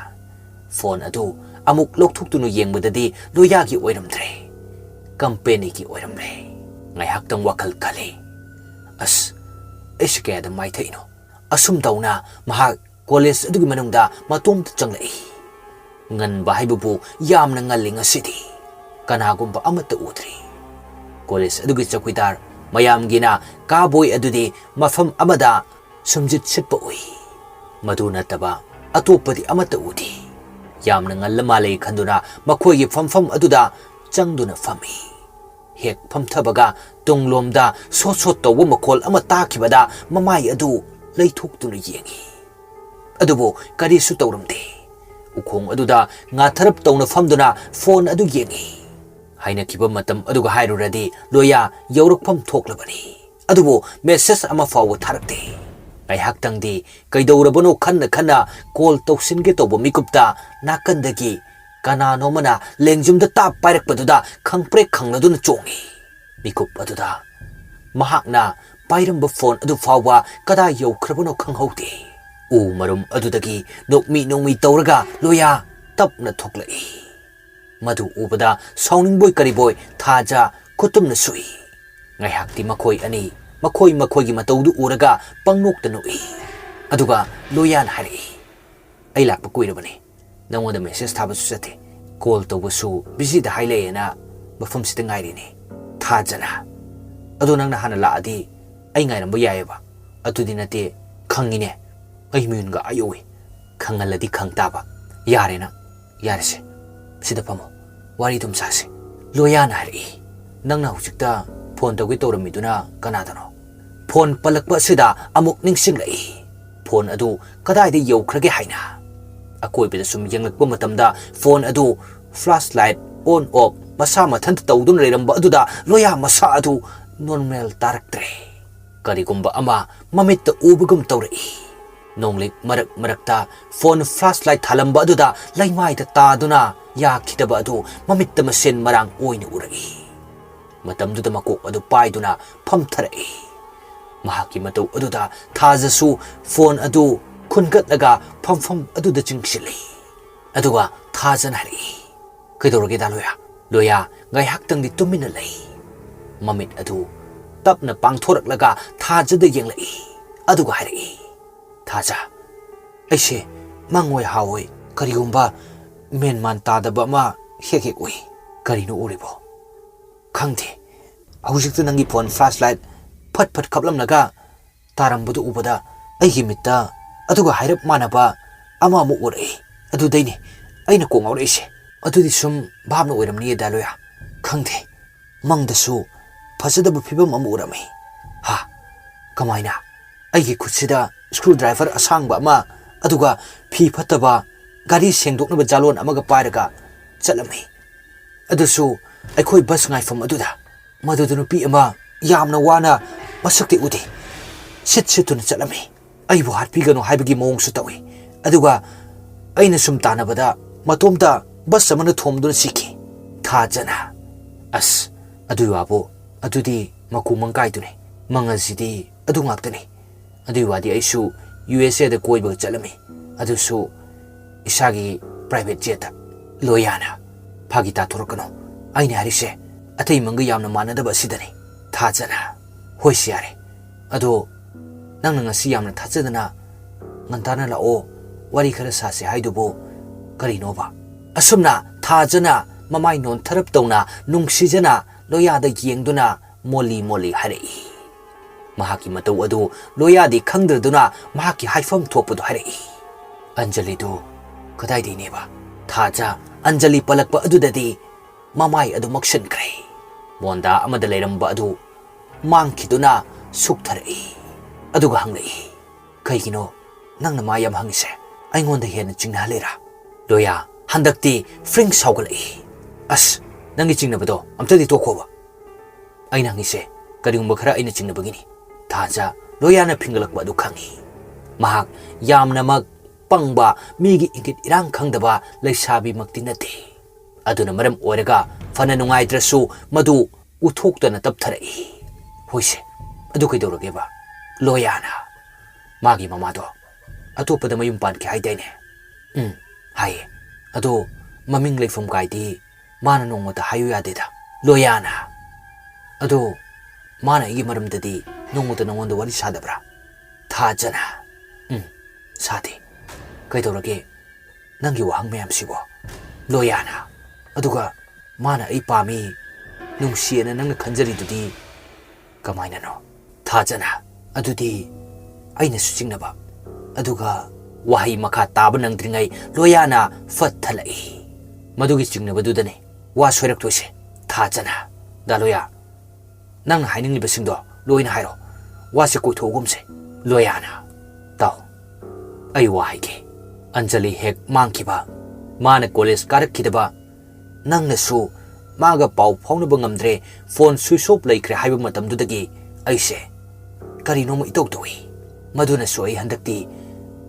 ꯐꯣꯟ ꯑꯗꯨ ꯑꯃꯨꯛ ꯂꯧꯊꯣꯛꯇꯨꯅ ꯌꯦꯡꯕꯗꯗꯤ ꯂꯣꯌꯥꯒꯤ ꯑꯣꯏꯔꯝꯗ꯭ꯔꯦ, ꯀꯝꯄꯦꯅꯤꯒꯤ ꯑꯣꯏꯔꯝꯂꯦ꯫ ꯉꯥꯏꯍꯥꯛꯇꯪ ꯋꯥꯈꯜ ꯈꯜꯂꯤ, ꯑꯁ, ꯑꯩꯁꯦ ꯀꯌꯥꯗ ꯃꯥꯏꯊꯛꯏꯅꯣ? ꯑꯁꯨꯝ ꯇꯧꯅ ꯃꯍꯥꯛ ꯀꯣꯂꯦꯖ ꯑꯗꯨꯒꯤ ꯃꯅꯨꯡꯗ ꯃꯇꯣꯝꯇ ꯆꯪꯂꯛꯏ꯫ ꯉꯟꯕ ꯍꯥꯏꯕꯕꯨ ꯌꯥꯝꯅ ꯉꯜꯂꯤ ꯉꯁꯤꯗꯤ꯫ ꯀꯅꯥꯒꯨꯝꯕ ꯑꯃꯠꯇ ꯎꯗ꯭ꯔꯤ꯫ ꯀꯣꯂꯦꯖ ꯑꯗꯨꯒꯤ ꯆꯧꯀꯤꯗꯥꯔ ꯃꯌꯥꯝꯒꯤꯅ ꯀꯥꯕꯣꯏ ꯑꯗꯨꯗꯤ ꯃꯐꯝ ꯑꯃꯗ ꯁꯨꯝꯖꯤꯠ ꯁꯤꯠꯄ ꯎꯏ꯫ ꯃꯗꯨ ꯅꯠꯇꯕ ꯑꯇꯣꯞꯄꯗꯤ ꯑꯃꯠꯇ ꯎꯗꯦ꯫ ꯌꯥꯝꯅ ꯉꯜꯂ ꯃꯥꯜꯂꯦ ꯈꯟꯗꯨꯅ ꯃꯈꯣꯏꯒꯤ ꯐꯝꯐꯝ ꯑꯗꯨꯗ ꯆꯪꯗꯨꯅ ꯐꯝꯃꯤ꯫ ꯍꯦꯛ ꯐꯝꯊꯕꯒ ꯇꯨꯡꯂꯣꯝꯗ ꯁꯣꯠ ꯁꯣꯠ ꯇꯧꯕ ꯃꯈꯣꯜ ꯑꯃ ꯇꯥꯈꯤꯕꯗ ꯃꯃꯥꯏ ꯑꯗꯨ ꯂꯩꯊꯣꯛꯇꯨꯅ ꯌꯦꯡꯉꯤ꯫ ꯑꯗꯨꯕꯨ ꯀꯔꯤꯁꯨ ꯇꯧꯔꯝꯗꯦ꯫ ꯎꯈꯣꯡ ꯑꯗꯨꯗ ꯉꯥꯊꯔꯞ ꯇꯧꯅ ꯐꯝꯗꯨꯅ ꯐꯣꯟ ꯑꯗꯨ ꯌꯦꯡꯉꯤ꯫ ꯍꯥꯏꯅꯈꯤꯕ ꯃꯇꯝ ꯑꯗꯨꯒ ꯍꯥꯏꯔꯨꯔꯗꯤ ꯂꯣꯌꯥ ꯌꯧꯔꯛꯐꯝ ꯊꯣꯛꯂꯕꯅꯤ꯫ ꯑꯗꯨꯕꯨ ꯃꯦꯁꯦꯖ ꯑꯃ ꯐꯥꯎꯕ ꯊꯥꯔꯛꯇꯦ꯫ ꯉꯥꯏꯍꯥꯛꯇꯪꯗꯤ ꯀꯩꯗꯧꯔꯕꯅꯣ ꯈꯟꯅ ꯈꯟꯅ ꯀꯣꯜ ꯇꯧꯁꯤꯟꯒꯦ ꯇꯧꯕ ꯃꯤꯀꯨꯞꯇ ꯅꯥꯀꯟꯗꯒꯤ ꯀꯅꯥꯅꯣꯃꯅ ꯂꯦꯡꯖꯨꯝꯗ ꯇꯥꯞ ꯄꯥꯏꯔꯛꯄꯗꯨꯗ ꯈꯪꯄ꯭ꯔꯦꯛ ꯈꯪꯂꯗꯨꯅ ꯆꯣꯡꯉꯤ꯫ ꯃꯤꯀꯨꯞ ꯑꯗꯨꯗ ꯃꯍꯥꯛꯅ ꯄꯥꯏꯔꯝꯕ ꯐꯣꯟ ꯑꯗꯨ ꯐꯥꯎꯕ ꯀꯗꯥꯏ ꯌꯧꯈ꯭ꯔꯕꯅꯣ ꯈꯪꯍꯧꯗꯦ꯫ ꯎ ꯃꯔꯨꯝ ꯑꯗꯨꯗꯒꯤ ꯅꯣꯛꯃꯤ ꯅꯣꯛꯃꯤ ꯇꯧꯔꯒ ꯂꯣꯌꯥ ꯇꯞꯅ ꯊꯣꯛꯂꯛꯏ꯫ ꯃꯗꯨ ꯎꯕꯗ ꯁꯥꯎꯅꯤꯡꯕꯣꯏ ꯀꯔꯤꯕꯣꯏ ꯊꯥꯖ ꯈꯨꯇꯨꯝꯅ ꯁꯨꯏ꯫ ꯉꯥꯏꯍꯥꯛꯇꯤ ꯃꯈꯣꯏ ꯑꯅꯤ ꯃꯈꯣꯏ ꯃꯈꯣꯏꯒꯤ ꯃꯇꯧꯗꯨ ꯎꯔꯒ ꯄꯪꯅꯣꯛꯇ ꯅꯣꯛꯏ꯫ ꯑꯗꯨꯒ ꯂꯣꯌꯥꯅ ꯍꯥꯏꯔꯛꯏ, "ꯑꯩ ꯂꯥꯛꯄ ꯀꯨꯏꯔꯕꯅꯤ꯫ ꯅꯪꯉꯣꯟꯗ ꯃꯦꯁꯦꯖ ꯊꯥꯕꯁꯨ ꯆꯠꯇꯦ꯫ ꯀꯣꯜ ꯇꯧꯕꯁꯨ ꯕꯤꯖꯤꯗ ꯍꯥꯏ ꯂꯩꯌꯦꯅ ꯃꯐꯝꯁꯤꯗ ꯉꯥꯏꯔꯤꯅꯤ꯫ ꯊꯥꯖꯅ꯫ ꯑꯗꯣ ꯅꯪꯅ ꯍꯥꯟꯅ ꯂꯥꯛꯑꯗꯤ ꯑꯩ ꯉꯥꯏꯔꯝꯕ ꯌꯥꯏꯑꯕ꯫ ꯑꯗꯨꯗꯤ ꯅꯠꯇꯦ, ꯈꯪꯉꯤꯅꯦ꯫ ꯑꯩ ꯃꯌꯨꯝꯒ ꯑꯥ ꯌꯧꯏ꯫ ꯈꯪꯍꯜꯂꯗꯤ ꯈꯪ ꯇꯥꯕ꯫ ꯌꯥꯔꯦ ꯅꯪ꯫ ꯌꯥꯔꯦꯁꯦ꯫ ꯁꯤꯗ ꯐꯝꯃꯣ꯫ ꯋꯥꯔꯤ ꯑꯗꯨꯝ ꯁꯥꯁꯦ꯫" ꯂꯣꯌꯥꯅ ꯍꯥꯏꯔꯛꯏ꯫ "ꯅꯪꯅ ꯍꯧꯖꯤꯛꯇ ꯐꯣꯟ ꯇꯧꯒꯦ ꯇꯧꯔꯝꯃꯤꯗꯨꯅ ꯀꯅꯥꯗꯅꯣ?" ꯐꯣꯟ ꯄꯜꯂꯛꯄ ꯑꯁꯤꯗ ꯑꯃꯨꯛ ꯅꯤꯡꯁꯤꯡꯂꯛꯏ꯫ ꯐꯣꯟ ꯑꯗꯨ ꯀꯗꯥꯏꯗ ꯌꯧꯈ꯭ꯔꯒꯦ ꯍꯥꯏꯅ꯫ ꯑꯀꯣꯏꯕꯗ ꯁꯨꯝ ꯌꯦꯡꯂꯛꯄ ꯃꯇꯝꯗ ꯐꯣꯟ ꯑꯗꯨ ꯐ꯭ꯂꯥꯁ ꯂꯥꯏꯠ ꯑꯣꯟ ꯑꯣꯐ ꯃꯁꯥ ꯃꯊꯟꯇ ꯇꯧꯗꯨꯅ ꯂꯩꯔꯝꯕ ꯑꯗꯨꯗ ꯂꯣꯌꯥ ꯃꯁꯥ ꯑꯗꯨ ꯅꯣꯔꯃꯦꯜ ꯇꯥꯔꯛꯇ꯭ꯔꯦ꯫ ꯀꯔꯤꯒꯨꯝꯕ ꯑꯃ ꯃꯃꯤꯠꯇ ꯎꯕꯒꯨꯝ ꯇꯧꯔꯛꯏ꯫ ꯅꯣꯡꯂꯤꯛ ꯃꯔꯛ ꯃꯔꯛꯇ ꯐꯣꯟ ꯐ꯭ꯂꯥꯁ ꯂꯥꯏꯠ ꯊꯥꯜꯂꯝꯕ ꯑꯗꯨꯗ ꯂꯩꯃꯥꯏꯗ ꯇꯥꯗꯨꯅ ꯌꯥꯈꯤꯗꯕ ꯑꯗꯨ ꯃꯃꯤꯠꯇ ꯃꯁꯦꯟ ꯃꯔꯥꯡ ꯑꯣꯏꯅ ꯎꯔꯛꯏ꯫ ꯃꯇꯝꯗꯨꯗ ꯃꯀꯣꯛ ꯑꯗꯨ ꯄꯥꯏꯗꯨꯅ ꯐꯝꯊꯔꯛꯏ꯫ ꯃꯍꯥꯛꯀꯤ ꯃꯇꯧ ꯑꯗꯨꯗ ꯊꯥꯖꯁꯨ ꯐꯣꯟ ꯑꯗꯨ ꯈꯨꯟꯒꯠꯂꯒ ꯐꯝꯐꯝ ꯑꯗꯨꯗ ꯆꯤꯡꯁꯤꯜꯂꯤ꯫ ꯑꯗꯨꯒ ꯊꯥꯖꯅ ꯍꯥꯏꯔꯛꯏ, "ꯀꯩꯗꯧꯔꯒꯦ ꯗꯥ ꯂꯣꯌꯥ?" ꯂꯣꯌꯥ ꯉꯥꯏꯍꯥꯛꯇꯪꯗꯤ ꯇꯨꯃꯤꯟꯅ ꯂꯩ꯫ ꯃꯃꯤꯠ ꯑꯗꯨ ꯇꯞꯅ ꯄꯥꯡꯊꯣꯔꯛꯂꯒ ꯊꯥꯖꯗ ꯌꯦꯡꯂꯛꯏ꯫ ꯑꯗꯨꯒ ꯍꯥꯏꯔꯛꯏ, "ꯊꯥꯖ, ꯑꯩꯁꯦ ꯃꯪꯑꯣꯏ ꯍꯥꯑꯣꯏ ꯀꯔꯤꯒꯨꯝꯕ ꯃꯦꯟꯃꯥꯟ ꯇꯥꯗꯕ ꯑꯃ ꯍꯦꯛ ꯍꯦꯛ ꯎꯏ꯫ ꯀꯔꯤꯅꯣ ꯎꯔꯤꯕꯣ?" "ꯈꯪꯗꯦ꯫ ꯍꯧꯖꯤꯛꯇ ꯅꯪꯒꯤ ꯐꯣꯟ ꯐ꯭ꯂꯥꯁ ꯂꯥꯏꯠ ꯐꯠ ꯐꯠ ꯈꯞꯂꯝꯂꯒ ꯇꯥꯔꯝꯕꯗꯨ ꯎꯕꯗ ꯑꯩꯒꯤ ꯃꯤꯠꯇ ꯑꯗꯨꯒ ꯍꯥꯏꯔꯞ ꯃꯥꯟꯅꯕ ꯑꯃ ꯑꯃꯨꯛ ꯎꯔꯛꯏ꯫ ꯑꯗꯨꯗꯩꯅꯦ ꯑꯩꯅ ꯀꯣꯛ ꯉꯥꯎꯔꯛꯏꯁꯦ꯫ ꯑꯗꯨꯗꯤ ꯁꯨꯝ ꯚꯥꯞꯅ ꯑꯣꯏꯔꯝꯅꯤꯌꯦ ꯗꯥ ꯂꯣꯌꯥ꯫ ꯈꯪꯗꯦ꯫ ꯃꯪꯗꯁꯨ ꯐꯖꯗꯕ ꯐꯤꯕꯝ ꯑꯃ ꯎꯔꯝꯃꯤ꯫" "ꯍꯥ? ꯀꯃꯥꯏꯅ? ꯑꯩꯒꯤ ꯈꯨꯠꯁꯤꯗ ꯁ꯭ꯀ꯭ꯔꯨ ꯗ꯭ꯔꯥꯏꯚꯔ ꯑꯁꯥꯡꯕ ꯑꯃ, ꯑꯗꯨꯒ ꯐꯤ ꯐꯠꯇꯕ ꯒꯥꯔꯤ ꯁꯦꯡꯗꯣꯛꯅꯕ ꯖꯥꯂꯣꯟ ꯑꯃꯒ ꯄꯥꯏꯔꯒ ꯆꯠꯂꯝꯃꯤ꯫ ꯑꯗꯨꯁꯨ ꯑꯩꯈꯣꯏ ꯕꯁ ꯉꯥꯏꯐꯝ ꯑꯗꯨꯗ꯫ ꯃꯗꯨꯗ ꯅꯨꯄꯤ ꯑꯃ ꯌꯥꯝꯅ ꯋꯥꯅ, ꯃꯁꯛꯇꯤ ꯎꯗꯦ, ꯁꯤꯠ ꯁꯤꯠꯇꯨꯅ ꯆꯠꯂꯝꯃꯤ꯫ ꯑꯩꯕꯨ ꯍꯥꯠꯄꯤꯒꯅꯨ ꯍꯥꯏꯕꯒꯤ ꯃꯑꯣꯡꯁꯨ ꯇꯧꯏ꯫ ꯑꯗꯨꯒ ꯑꯩꯅ ꯁꯨꯝ ꯇꯥꯟꯅꯕꯗ ꯃꯇꯣꯝꯇ ꯕꯁ ꯑꯃꯅ ꯊꯣꯝꯗꯨꯅ ꯁꯤꯈꯤ꯫" ꯊꯥꯖꯅ, "ꯑꯁ, ꯑꯗꯨꯏ ꯋꯥꯕꯨ, ꯑꯗꯨꯗꯤ ꯃꯀꯨ ꯃꯪꯀꯥꯏꯗꯨꯅꯤ꯫ ꯃꯪ ꯑꯁꯤꯗꯤ ꯑꯗꯨ ꯉꯥꯛꯇꯅꯤ꯫ ꯑꯗꯨꯏ ꯋꯥꯗꯤ ꯑꯩꯁꯨ ꯌꯨ ꯑꯦꯁ ꯑꯦꯗ ꯀꯣꯏꯕꯒ ꯆꯠꯂꯝꯃꯤ, ꯑꯗꯨꯁꯨ ꯏꯁꯥꯒꯤ ꯄ꯭ꯔꯥꯏꯚꯦꯠ ꯖꯦꯠꯇ꯫" ꯂꯣꯌꯥꯅ, "ꯐꯥꯒꯤ ꯇꯥꯊꯣꯔꯛꯀꯅꯨ꯫ ꯑꯩꯅ ꯍꯥꯏꯔꯤꯁꯦ ꯑꯇꯩ ꯃꯪꯒ ꯌꯥꯝꯅ ꯃꯥꯟꯅꯗꯕ ꯑꯁꯤꯗꯅꯤ꯫" ꯊꯥꯖꯅ, "ꯍꯣꯏꯁꯦ, ꯌꯥꯔꯦ꯫ ꯑꯗꯣ ꯅꯪꯅ ꯉꯁꯤ ꯌꯥꯝꯅ ꯊꯥꯖꯗꯅ ꯉꯟꯇꯥꯅ ꯂꯥꯛꯑꯣ, ꯋꯥꯔꯤ ꯈꯔ ꯁꯥꯁꯦ ꯍꯥꯏꯗꯨꯕꯨ ꯀꯔꯤꯅꯣꯕ?" ꯑꯁꯨꯝꯅ ꯊꯥꯖꯅ ꯃꯃꯥꯏ ꯅꯣꯟꯊꯔꯞ ꯇꯧꯅ ꯅꯨꯡꯁꯤꯖꯅ ꯂꯣꯌꯥꯗ ꯌꯦꯡꯗꯨꯅ ꯃꯣꯜꯂꯤ ꯃꯣꯜꯂꯤ ꯍꯥꯏꯔꯛꯏ꯫ ꯃꯍꯥꯛꯀꯤ ꯃꯇꯧ ꯑꯗꯨ ꯂꯣꯌꯥꯗꯤ ꯈꯪꯗ꯭ꯔꯗꯨꯅ ꯃꯍꯥꯛꯀꯤ ꯍꯥꯏꯐꯝ ꯊꯣꯛꯄꯗꯨ ꯍꯥꯏꯔꯛꯏ꯫ "ꯑꯟꯖꯂꯤꯗꯨ ꯀꯗꯥꯏꯗꯩꯅꯦꯕ?" ꯊꯥꯖ ꯑꯟꯖꯂꯤ ꯄꯜꯂꯛꯄ ꯑꯗꯨꯗꯗꯤ ꯃꯃꯥꯏ ꯑꯗꯨ ꯃꯛꯁꯤꯟꯈ꯭ꯔꯦ꯫ ꯃꯣꯟꯗꯥ ꯑꯃꯗ ꯂꯩꯔꯝꯕ ꯑꯗꯨ ꯃꯥꯡꯈꯤꯗꯨꯅ ꯁꯨꯛꯊꯔꯛꯏ꯫ ꯑꯗꯨꯒ ꯍꯪꯂꯛꯏ, "ꯀꯩꯒꯤꯅꯣ ꯅꯪꯅ ꯃꯥ ꯌꯥꯝ ꯍꯪꯉꯤꯁꯦ? ꯑꯩꯉꯣꯟꯗ ꯍꯦꯟꯅ ꯆꯤꯡꯅꯍꯜꯂꯤꯔꯥ?" ꯂꯣꯌꯥ ꯍꯟꯗꯛꯇꯤ ꯐ꯭ꯔꯤꯡ ꯁꯥꯎꯒꯠꯂꯛꯏ꯫ "ꯑꯁ, ꯅꯪꯒꯤ ꯆꯤꯡꯅꯕꯗꯣ ꯑꯝꯇꯗꯤ ꯇꯣꯛꯈꯣꯕ꯫ ꯑꯩꯅ ꯍꯪꯉꯤꯁꯦ ꯀꯔꯤꯒꯨꯝꯕ ꯈꯔ ꯑꯩꯅ ꯆꯤꯡꯅꯕꯒꯤꯅꯤ꯫" ꯊꯥꯖ ꯂꯣꯌꯥꯅ ꯐꯤꯡꯒꯠꯂꯛꯄ ꯑꯗꯨ ꯈꯪꯏ꯫ ꯃꯍꯥꯛ ꯌꯥꯝꯅꯃꯛ ꯄꯪꯕ, ꯃꯤꯒꯤ ꯏꯪꯒꯤꯠ ꯏꯔꯥꯡ ꯈꯪꯗꯕ ꯂꯩꯁꯥꯕꯤꯃꯛꯇꯤ ꯅꯠꯇꯦ꯫ ꯑꯗꯨꯅ ꯃꯔꯝ ꯑꯣꯏꯔꯒ ꯐꯅ ꯅꯨꯡꯉꯥꯏꯇ꯭ꯔꯁꯨ ꯃꯗꯨ ꯎꯠꯊꯣꯛꯇꯅ ꯇꯞꯊꯔꯛꯏ꯫ "ꯍꯣꯏꯁꯦ, ꯑꯗꯨ ꯀꯩꯗꯧꯔꯒꯦꯕ?" ꯂꯣꯌꯥꯅ꯫ "ꯃꯥꯒꯤ ꯃꯃꯥꯗꯣ ꯑꯇꯣꯞꯄꯗ ꯃꯌꯨꯝ ꯄꯥꯟꯈꯤ ꯍꯥꯏꯗꯥꯏꯅꯦ?" "ꯎꯝ, ꯍꯥꯏꯌꯦ꯫ ꯑꯗꯣ ꯃꯃꯤꯡ ꯂꯩꯐꯝ ꯀꯥꯏꯗꯤ ꯃꯥꯅ ꯅꯣꯡꯃꯇ ꯍꯥꯏꯌꯨ ꯌꯥꯗꯦꯗ꯫" ꯂꯣꯌꯥꯅ꯫ "ꯑꯗꯣ ꯃꯥꯅ ꯑꯩꯒꯤ ꯃꯔꯝꯗꯗꯤ ꯅꯣꯡꯃꯇ ꯅꯉꯣꯟꯗ ꯋꯥꯔꯤ ꯁꯥꯗꯕ꯭ꯔꯥ?" ꯊꯥꯖꯅ꯫ "ꯎꯝ, ꯁꯥꯗꯦ꯫ ꯀꯩꯗꯧꯔꯒꯦ ꯅꯪꯒꯤ ꯋꯥꯍꯪ ꯃꯌꯥꯝꯁꯤꯕꯣ?" ꯂꯣꯌꯥꯅ꯫ "ꯑꯗꯨꯒ ꯃꯥꯅ ꯑꯩ ꯄꯥꯝꯃꯤ, ꯅꯨꯡꯁꯤꯌꯦꯅ ꯅꯪꯅ ꯈꯟꯖꯔꯤꯗꯨꯗꯤ ꯀꯃꯥꯏꯅꯅꯣ?" ꯊꯥꯖꯅ꯫ "ꯑꯗꯨꯗꯤ ꯑꯩꯅꯁꯨ ꯆꯤꯡꯅꯕ꯫" ꯑꯗꯨꯒ ꯋꯥꯍꯩ ꯃꯈꯥ ꯇꯥꯕ ꯅꯪꯗ꯭ꯔꯤꯉꯩ ꯂꯣꯌꯥꯅ ꯐꯠ ꯊꯠꯂꯛꯏ꯫ "ꯃꯗꯨꯒꯤ ꯆꯤꯡꯅꯕꯗꯨꯗꯅꯤ ꯋꯥ ꯁꯣꯏꯔꯛꯇꯣꯏꯁꯦ꯫" ꯊꯥꯖꯅ꯫ "ꯗꯥ ꯂꯣꯌꯥ, ꯅꯪꯅ ꯍꯥꯏꯅꯤꯡꯂꯤꯕꯁꯤꯡꯗꯣ ꯂꯣꯏꯅ ꯍꯥꯏꯔꯣ꯫ ꯋꯥꯁꯦ ꯀꯣꯏꯊꯣꯛꯑꯒꯨꯝꯁꯦ꯫" ꯂꯣꯌꯥꯅ꯫ "ꯇꯥꯎ, ꯑꯩ ꯋꯥ ꯍꯥꯏꯒꯦ꯫ ꯑꯟꯖꯂꯤ ꯍꯦꯛ ꯃꯥꯡꯈꯤꯕ, ꯃꯥꯅ ꯀꯣꯂꯦꯖ ꯀꯥꯔꯛꯈꯤꯗꯕ, ꯅꯪꯅꯁꯨ ꯃꯥꯒ ꯄꯥꯎ ꯐꯥꯎꯅꯕ ꯉꯝꯗ꯭ꯔꯦ, ꯐꯣꯟ ꯁ꯭ꯋꯤꯆ ꯑꯣꯐ ꯂꯩꯈ꯭ꯔꯦ ꯍꯥꯏꯕ ꯃꯇꯝꯗꯨꯗꯒꯤ ꯑꯩꯁꯦ ꯀꯔꯤꯅꯣꯃ ꯏꯇꯧ ꯇꯧꯏ꯫ ꯃꯗꯨꯅꯁꯨ ꯑꯩ ꯍꯟꯗꯛꯇꯤ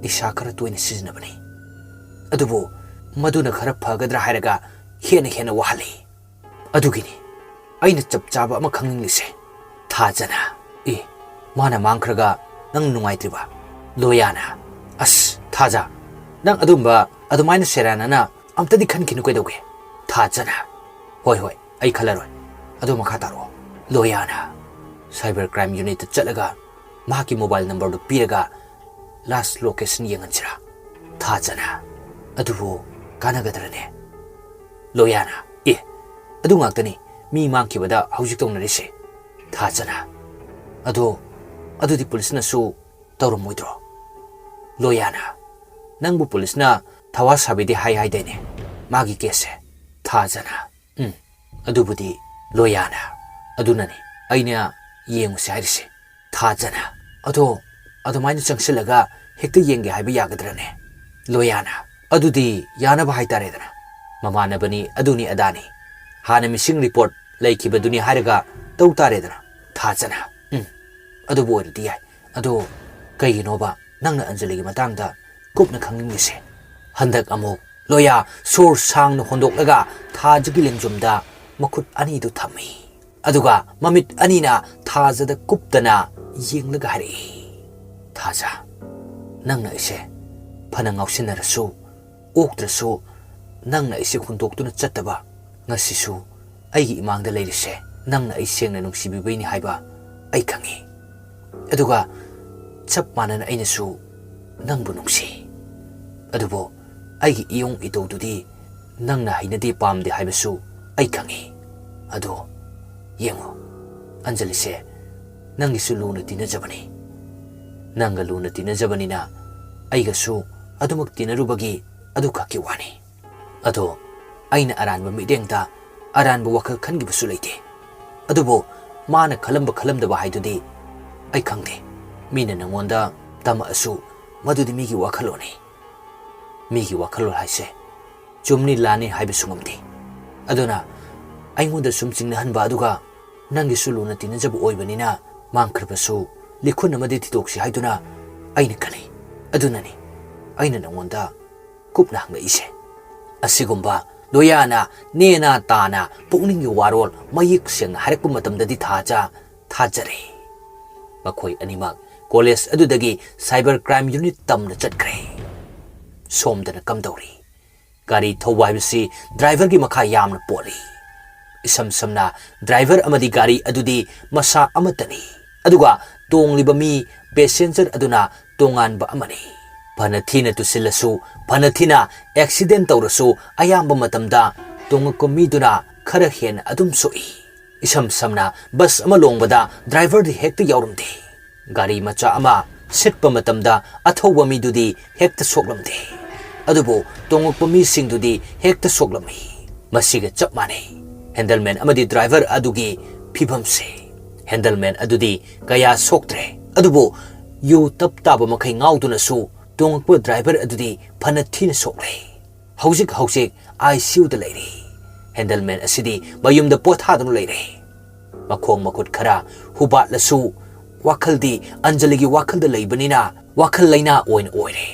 ꯅꯤꯁꯥ ꯈꯔ ꯇꯣꯏꯅ ꯁꯤꯖꯤꯟꯅꯕꯅꯤ꯫ ꯑꯗꯨꯕꯨ ꯃꯗꯨꯅ ꯈꯔ ꯐꯒꯗ꯭ꯔꯥ ꯍꯥꯏꯔꯒ ꯍꯦꯟꯅ ꯍꯦꯟꯅ ꯋꯥꯍꯜꯂꯤ꯫ ꯑꯗꯨꯒꯤꯅꯤ ꯑꯩꯅ ꯆꯞ ꯆꯥꯕ ꯑꯃ ꯈꯪꯅꯤꯡꯂꯤꯁꯦ꯫" ꯊꯥꯖꯅ꯫ "ꯑꯦ, ꯃꯥꯅ ꯃꯥꯡꯈ꯭ꯔꯒ ꯅꯪ ꯅꯨꯡꯉꯥꯏꯇ꯭ꯔꯤꯕ?" ꯂꯣꯌꯥꯅ꯫ "ꯑꯁ, ꯊꯥꯖ, ꯅꯪ ꯑꯗꯨꯝꯕ, ꯑꯗꯨꯃꯥꯏꯅ ꯁꯦꯔꯥꯟꯅꯅ ꯑꯝꯇꯗꯤ ꯈꯟꯈꯤꯅꯨ ꯀꯩꯗꯧꯒꯦ?" ꯊꯥꯖꯅ꯫ "ꯍꯣꯏ, ꯍꯣꯏ, ꯑꯩ ꯈꯜꯂꯔꯣꯏ꯫ ꯑꯗꯣ ꯃꯈꯥ ꯇꯥꯔꯛꯑꯣ꯫" ꯂꯣꯌꯥꯅ꯫ "ꯁꯥꯏꯕꯔ ꯀ꯭ꯔꯥꯏꯝ ꯌꯨꯅꯤꯠꯇ ꯆꯠꯂꯒ ꯃꯍꯥꯛꯀꯤ ꯃꯣꯕꯥꯏꯜ ꯅꯝꯕꯔꯗꯨ ꯄꯤꯔꯒ ꯂꯥꯁ ꯂꯣꯀꯦꯁꯟ ꯌꯦꯡꯍꯟꯁꯤꯔꯥ?" ꯊꯥꯖꯅ꯫ "ꯑꯗꯨꯕꯨ ꯀꯥꯟꯅꯒꯗ꯭ꯔꯅꯦ?" ꯂꯣꯌꯥꯅ꯫ "ꯑꯦ, ꯑꯗꯨ ꯉꯥꯛꯇꯅꯤ ꯃꯤ ꯃꯥꯡꯈꯤꯕꯗ ꯍꯧꯖꯤꯛ ꯇꯧꯅꯔꯤꯁꯦ꯫" ꯊꯥꯖꯅ꯫ "ꯑꯗꯣ ꯑꯗꯨꯗꯤ ꯄꯨꯂꯤꯁꯅꯁꯨ ꯇꯧꯔꯝꯃꯣꯏꯗ꯭ꯔꯣ?" ꯂꯣꯌꯥꯅ꯫ "ꯅꯪꯕꯨ ꯄꯨꯂꯤꯁꯅ ꯊꯋꯥ ꯁꯥꯕꯤꯗꯦ ꯍꯥꯏ ꯍꯥꯏꯗꯥꯏꯅꯦ ꯃꯥꯒꯤ ꯀꯦꯁꯁꯦ?" ꯊꯥꯖꯅ꯫ "ꯎꯝ, ꯑꯗꯨꯕꯨꯗꯤ ꯂꯣꯌꯥꯅ, "ꯑꯗꯨꯅꯅꯤ ꯑꯩꯅ ꯌꯦꯡꯉꯨꯁꯦ ꯍꯥꯏꯔꯤꯁꯦ꯫" ꯊꯥꯖꯅ, "ꯑꯗꯣ ꯑꯗꯨꯃꯥꯏꯅ ꯆꯪꯁꯤꯜꯂꯒ ꯍꯦꯛꯇ ꯌꯦꯡꯒꯦ ꯍꯥꯏꯕ ꯌꯥꯒꯗ꯭ꯔꯅꯦ?" ꯂꯣꯌꯥꯅ, "ꯑꯗꯨꯗꯤ ꯌꯥꯅꯕ ꯍꯥꯏꯇꯥꯔꯦꯗꯅ꯫ ꯃꯃꯥꯟꯅꯕꯅꯤ, ꯑꯗꯨꯅꯤ ꯑꯗꯥꯅꯤ꯫ ꯍꯥꯟꯅ ꯃꯤꯁꯤꯡ ꯔꯤꯄꯣꯔꯠ ꯂꯩꯈꯤꯕꯗꯨꯅꯤ ꯍꯥꯏꯔꯒ ꯇꯧ ꯇꯥꯔꯦꯗꯅ꯫" ꯊꯥꯖꯅ, "ꯎꯝ, ꯑꯗꯨꯕꯨ ꯑꯣꯏꯔꯗꯤ ꯌꯥꯏ꯫ ꯑꯗꯣ ꯀꯩꯒꯤꯅꯣꯕ ꯅꯪꯅ ꯑꯟꯖꯂꯤꯒꯤ ꯃꯇꯥꯡꯗ ꯀꯨꯞꯅ ꯈꯪꯅꯤꯡꯂꯤꯁꯦ?" ꯍꯟꯗꯛ ꯑꯃꯨꯛ ꯂꯣꯌꯥ ꯁꯣꯔ ꯁꯥꯡꯅ ꯍꯣꯟꯗꯣꯛꯂꯒ ꯊꯥꯖꯒꯤ ꯂꯦꯡꯖꯨꯝꯗ ꯃꯈꯨꯠ ꯑꯅꯤꯗꯨ ꯊꯝꯃꯤ꯫ ꯑꯗꯨꯒ ꯃꯃꯤꯠ ꯑꯅꯤꯅ ꯊꯥꯖꯗ ꯀꯨꯞꯇꯅ ꯌꯦꯡꯂꯒ ꯍꯥꯏꯔꯛꯏ, "ꯊꯥꯖ, ꯅꯪꯅ ꯑꯩꯁꯦ ꯐꯅ ꯉꯥꯎꯁꯤꯟꯅꯔꯁꯨ, ꯑꯣꯛꯇ꯭ꯔꯁꯨ, ꯅꯪꯅ ꯑꯩꯁꯦ ꯍꯨꯟꯗꯣꯛꯇꯨꯅ ꯆꯠꯇꯕ, ꯉꯁꯤꯁꯨ ꯑꯩꯒꯤ ꯏꯃꯥꯡꯗ ꯂꯩꯔꯤꯁꯦ ꯅꯪꯅ ꯑꯩ ꯁꯦꯡꯅ ꯅꯨꯡꯁꯤꯕꯤꯕꯩꯅꯤ ꯍꯥꯏꯕ ꯑꯩ ꯈꯪꯉꯤ꯫ ꯑꯗꯨꯒ ꯆꯞ ꯃꯥꯟꯅꯅ ꯑꯩꯅꯁꯨ ꯅꯪꯕꯨ ꯅꯨꯡꯁꯤ꯫ ꯑꯗꯨꯕꯨ ꯑꯩꯒꯤ ꯏꯌꯣꯡ ꯏꯇꯧꯗꯨꯗꯤ ꯅꯪꯅ ꯍꯩꯅꯗꯦ ꯄꯥꯝꯗꯦ ꯍꯥꯏꯕꯁꯨ ꯑꯩ ꯈꯪꯉꯤ꯫ ꯑꯗꯣ ꯌꯦꯡꯉꯨ, ꯑꯟꯖꯂꯤꯁꯦ ꯅꯪꯒꯤꯁꯨ ꯂꯨꯅ ꯇꯤꯟꯅꯖꯕꯅꯤ꯫ ꯅꯪꯒ ꯂꯨꯅ ꯇꯤꯟꯅꯖꯕꯅꯤꯅ ꯑꯩꯒꯁꯨ ꯑꯗꯨꯃꯛ ꯇꯤꯟꯅꯔꯨꯕꯒꯤ ꯑꯗꯨꯈꯛꯀꯤ ꯋꯥꯅꯤ꯫ ꯑꯗꯣ ꯑꯩꯅ ꯑꯔꯥꯟꯕ ꯃꯤꯠꯌꯦꯡꯗ ꯑꯔꯥꯟꯕ ꯋꯥꯈꯜ ꯈꯟꯈꯤꯕꯁꯨ ꯂꯩꯇꯦ꯫ ꯑꯗꯨꯕꯨ ꯃꯥꯅ ꯈꯜꯂꯝꯕ ꯈꯜꯂꯝꯗꯕ ꯍꯥꯏꯗꯨꯗꯤ ꯑꯩ ꯈꯪꯗꯦ꯫ ꯃꯤꯅ ꯅꯪꯉꯣꯟꯗ ꯇꯝꯃꯛꯑꯁꯨ ꯃꯗꯨꯗꯤ ꯃꯤꯒꯤ ꯋꯥꯈꯜꯂꯣꯟꯅꯤ꯫ ꯃꯤꯒꯤ ꯋꯥꯈꯜꯂꯣꯟ ꯍꯥꯏꯁꯦ ꯆꯨꯝꯅꯤ ꯂꯥꯟꯅꯤ ꯍꯥꯏꯕꯁꯨ ꯉꯝꯗꯦ꯫ ꯑꯗꯨꯅ ꯑꯩꯉꯣꯟꯗ ꯁꯨꯝ ꯆꯤꯡꯅꯍꯟꯕ, ꯑꯗꯨꯒ ꯅꯪꯒꯤꯁꯨ ꯂꯨꯅ ꯇꯤꯟꯅꯖꯕ ꯑꯣꯏꯕꯅꯤꯅ ꯃꯥꯡꯈ꯭ꯔꯕꯁꯨ ꯂꯤꯈꯨꯟ ꯑꯃꯗꯤ ꯊꯤꯗꯣꯛꯁꯤ ꯍꯥꯏꯗꯨꯅ ꯑꯩꯅ ꯈꯜꯂꯤ꯫ ꯑꯗꯨꯅꯅꯤ ꯑꯩꯅ ꯅꯪꯉꯣꯟꯗ ꯀꯨꯞꯅ ꯍꯪꯂꯛꯏꯁꯦ꯫" ꯑꯁꯤꯒꯨꯝꯕ ꯂꯣꯌꯥꯅ ꯅꯦꯅꯥ ꯇꯥꯅ ꯄꯨꯛꯅꯤꯡꯒꯤ ꯋꯥꯔꯣꯜ ꯃꯌꯦꯛ ꯁꯦꯡꯅ ꯍꯥꯏꯔꯛꯄ ꯃꯇꯝꯗꯗꯤ ꯊꯥꯖ ꯊꯥꯖꯔꯦ꯫ ꯃꯈꯣꯏ ꯑꯅꯤꯃꯛ ꯀꯣꯂꯦꯖ ꯑꯗꯨꯗꯒꯤ ꯁꯥꯏꯕꯔ ꯀ꯭ꯔꯥꯏꯝ ꯌꯨꯅꯤꯠ ꯇꯝꯅ ꯆꯠꯈ꯭ꯔꯦ꯫ ꯁꯣꯝꯗꯅ ꯀꯝꯗꯧꯔꯤ? ꯒꯥꯔꯤ ꯊꯧꯕ ꯍꯥꯏꯕꯁꯤ ꯗ꯭ꯔꯥꯏꯚꯔꯒꯤ ꯃꯈꯥ ꯌꯥꯝꯅ ꯄꯣꯜꯂꯤ꯫ ꯏꯁꯝ ꯁꯝꯅ, ꯗ꯭ꯔꯥꯏꯚꯔ ꯑꯃꯗꯤ ꯒꯥꯔꯤ ꯑꯗꯨꯗꯤ ꯃꯁꯥ ꯑꯃꯠꯇꯅꯤ, ꯑꯗꯨꯒ ꯇꯣꯡꯂꯤꯕ ꯃꯤ, ꯄꯦꯁꯦꯟꯖꯔ ꯑꯗꯨꯅ ꯇꯣꯉꯥꯟꯕ ꯑꯃꯅꯤ꯫ ꯐꯅ ꯊꯤꯅ ꯇꯨꯁꯤꯜꯂꯁꯨ, ꯐꯅ ꯊꯤꯅ ꯑꯦꯛꯁꯤꯗꯦꯟ ꯇꯧꯔꯁꯨ, ꯑꯌꯥꯝꯕ ꯃꯇꯝꯗ ꯇꯣꯡꯉꯛꯄ ꯃꯤꯗꯨꯅ ꯈꯔ ꯍꯦꯟꯅ ꯑꯗꯨꯝ ꯁꯣꯛꯏ꯫ ꯏꯁꯝ ꯁꯝꯅ, ꯕꯁ ꯑꯃ ꯂꯣꯡꯕꯗ ꯗ꯭ꯔꯥꯏꯚꯔꯗꯤ ꯍꯦꯛꯇ ꯌꯥꯎꯔꯝꯗꯦ꯫ ꯒꯥꯔꯤ ꯃꯆꯥ ꯑꯃ ꯁꯤꯠꯄ ꯃꯇꯝꯗ ꯑꯊꯧꯕ ꯃꯤꯗꯨꯗꯤ ꯍꯦꯛꯇ ꯁꯣꯛꯂꯝꯗꯦ, ꯑꯗꯨꯕꯨ ꯇꯣꯡꯉꯛꯄ ꯃꯤꯁꯤꯡꯗꯨꯗꯤ ꯍꯦꯛꯇ ꯁꯣꯛꯂꯝꯃꯤ꯫ ꯃꯁꯤꯒ ꯆꯞ ꯃꯥꯟꯅꯩ꯫ ꯍꯦꯟꯗꯜꯃꯦꯟ ꯑꯃꯗꯤ ꯗ꯭ꯔꯥꯏꯚꯔ ꯑꯗꯨꯒꯤ ꯐꯤꯚꯝꯁꯦ꯫ ꯍꯦꯟꯗꯜꯃꯦꯟ ꯑꯗꯨꯗꯤ ꯀꯌꯥ ꯁꯣꯛꯇ꯭ꯔꯦ, ꯑꯗꯨꯕꯨ ꯌꯨ ꯇꯞ ꯇꯥꯕ ꯃꯈꯩ ꯉꯥꯎꯗꯨꯅꯁꯨ ꯇꯣꯡꯉꯛꯄ ꯗ꯭ꯔꯥꯏꯚꯔ ꯑꯗꯨꯗꯤ ꯐꯅ ꯊꯤꯅ ꯁꯣꯛꯂꯦ꯫ ꯍꯧꯖꯤꯛ ꯍꯧꯖꯤꯛ ꯑꯥꯏ ꯁꯤ ꯌꯨꯗ ꯂꯩꯔꯤ꯫ ꯍꯦꯟꯗꯜꯃꯦꯟ ꯑꯁꯤꯗꯤ ꯃꯌꯨꯝꯗ ꯄꯣꯊꯥꯗꯨꯅ ꯂꯩꯔꯦ꯫ ꯃꯈꯣꯡ ꯃꯈꯨꯠ ꯈꯔ ꯍꯨꯕꯥꯠꯂꯁꯨ ꯋꯥꯈꯜꯗꯤ ꯑꯟꯖꯂꯤꯒꯤ ꯋꯥꯈꯜꯗ ꯂꯩꯕꯅꯤꯅ ꯋꯥꯈꯜ ꯂꯩꯅꯥ ꯑꯣꯏꯅ ꯑꯣꯏꯔꯦ꯫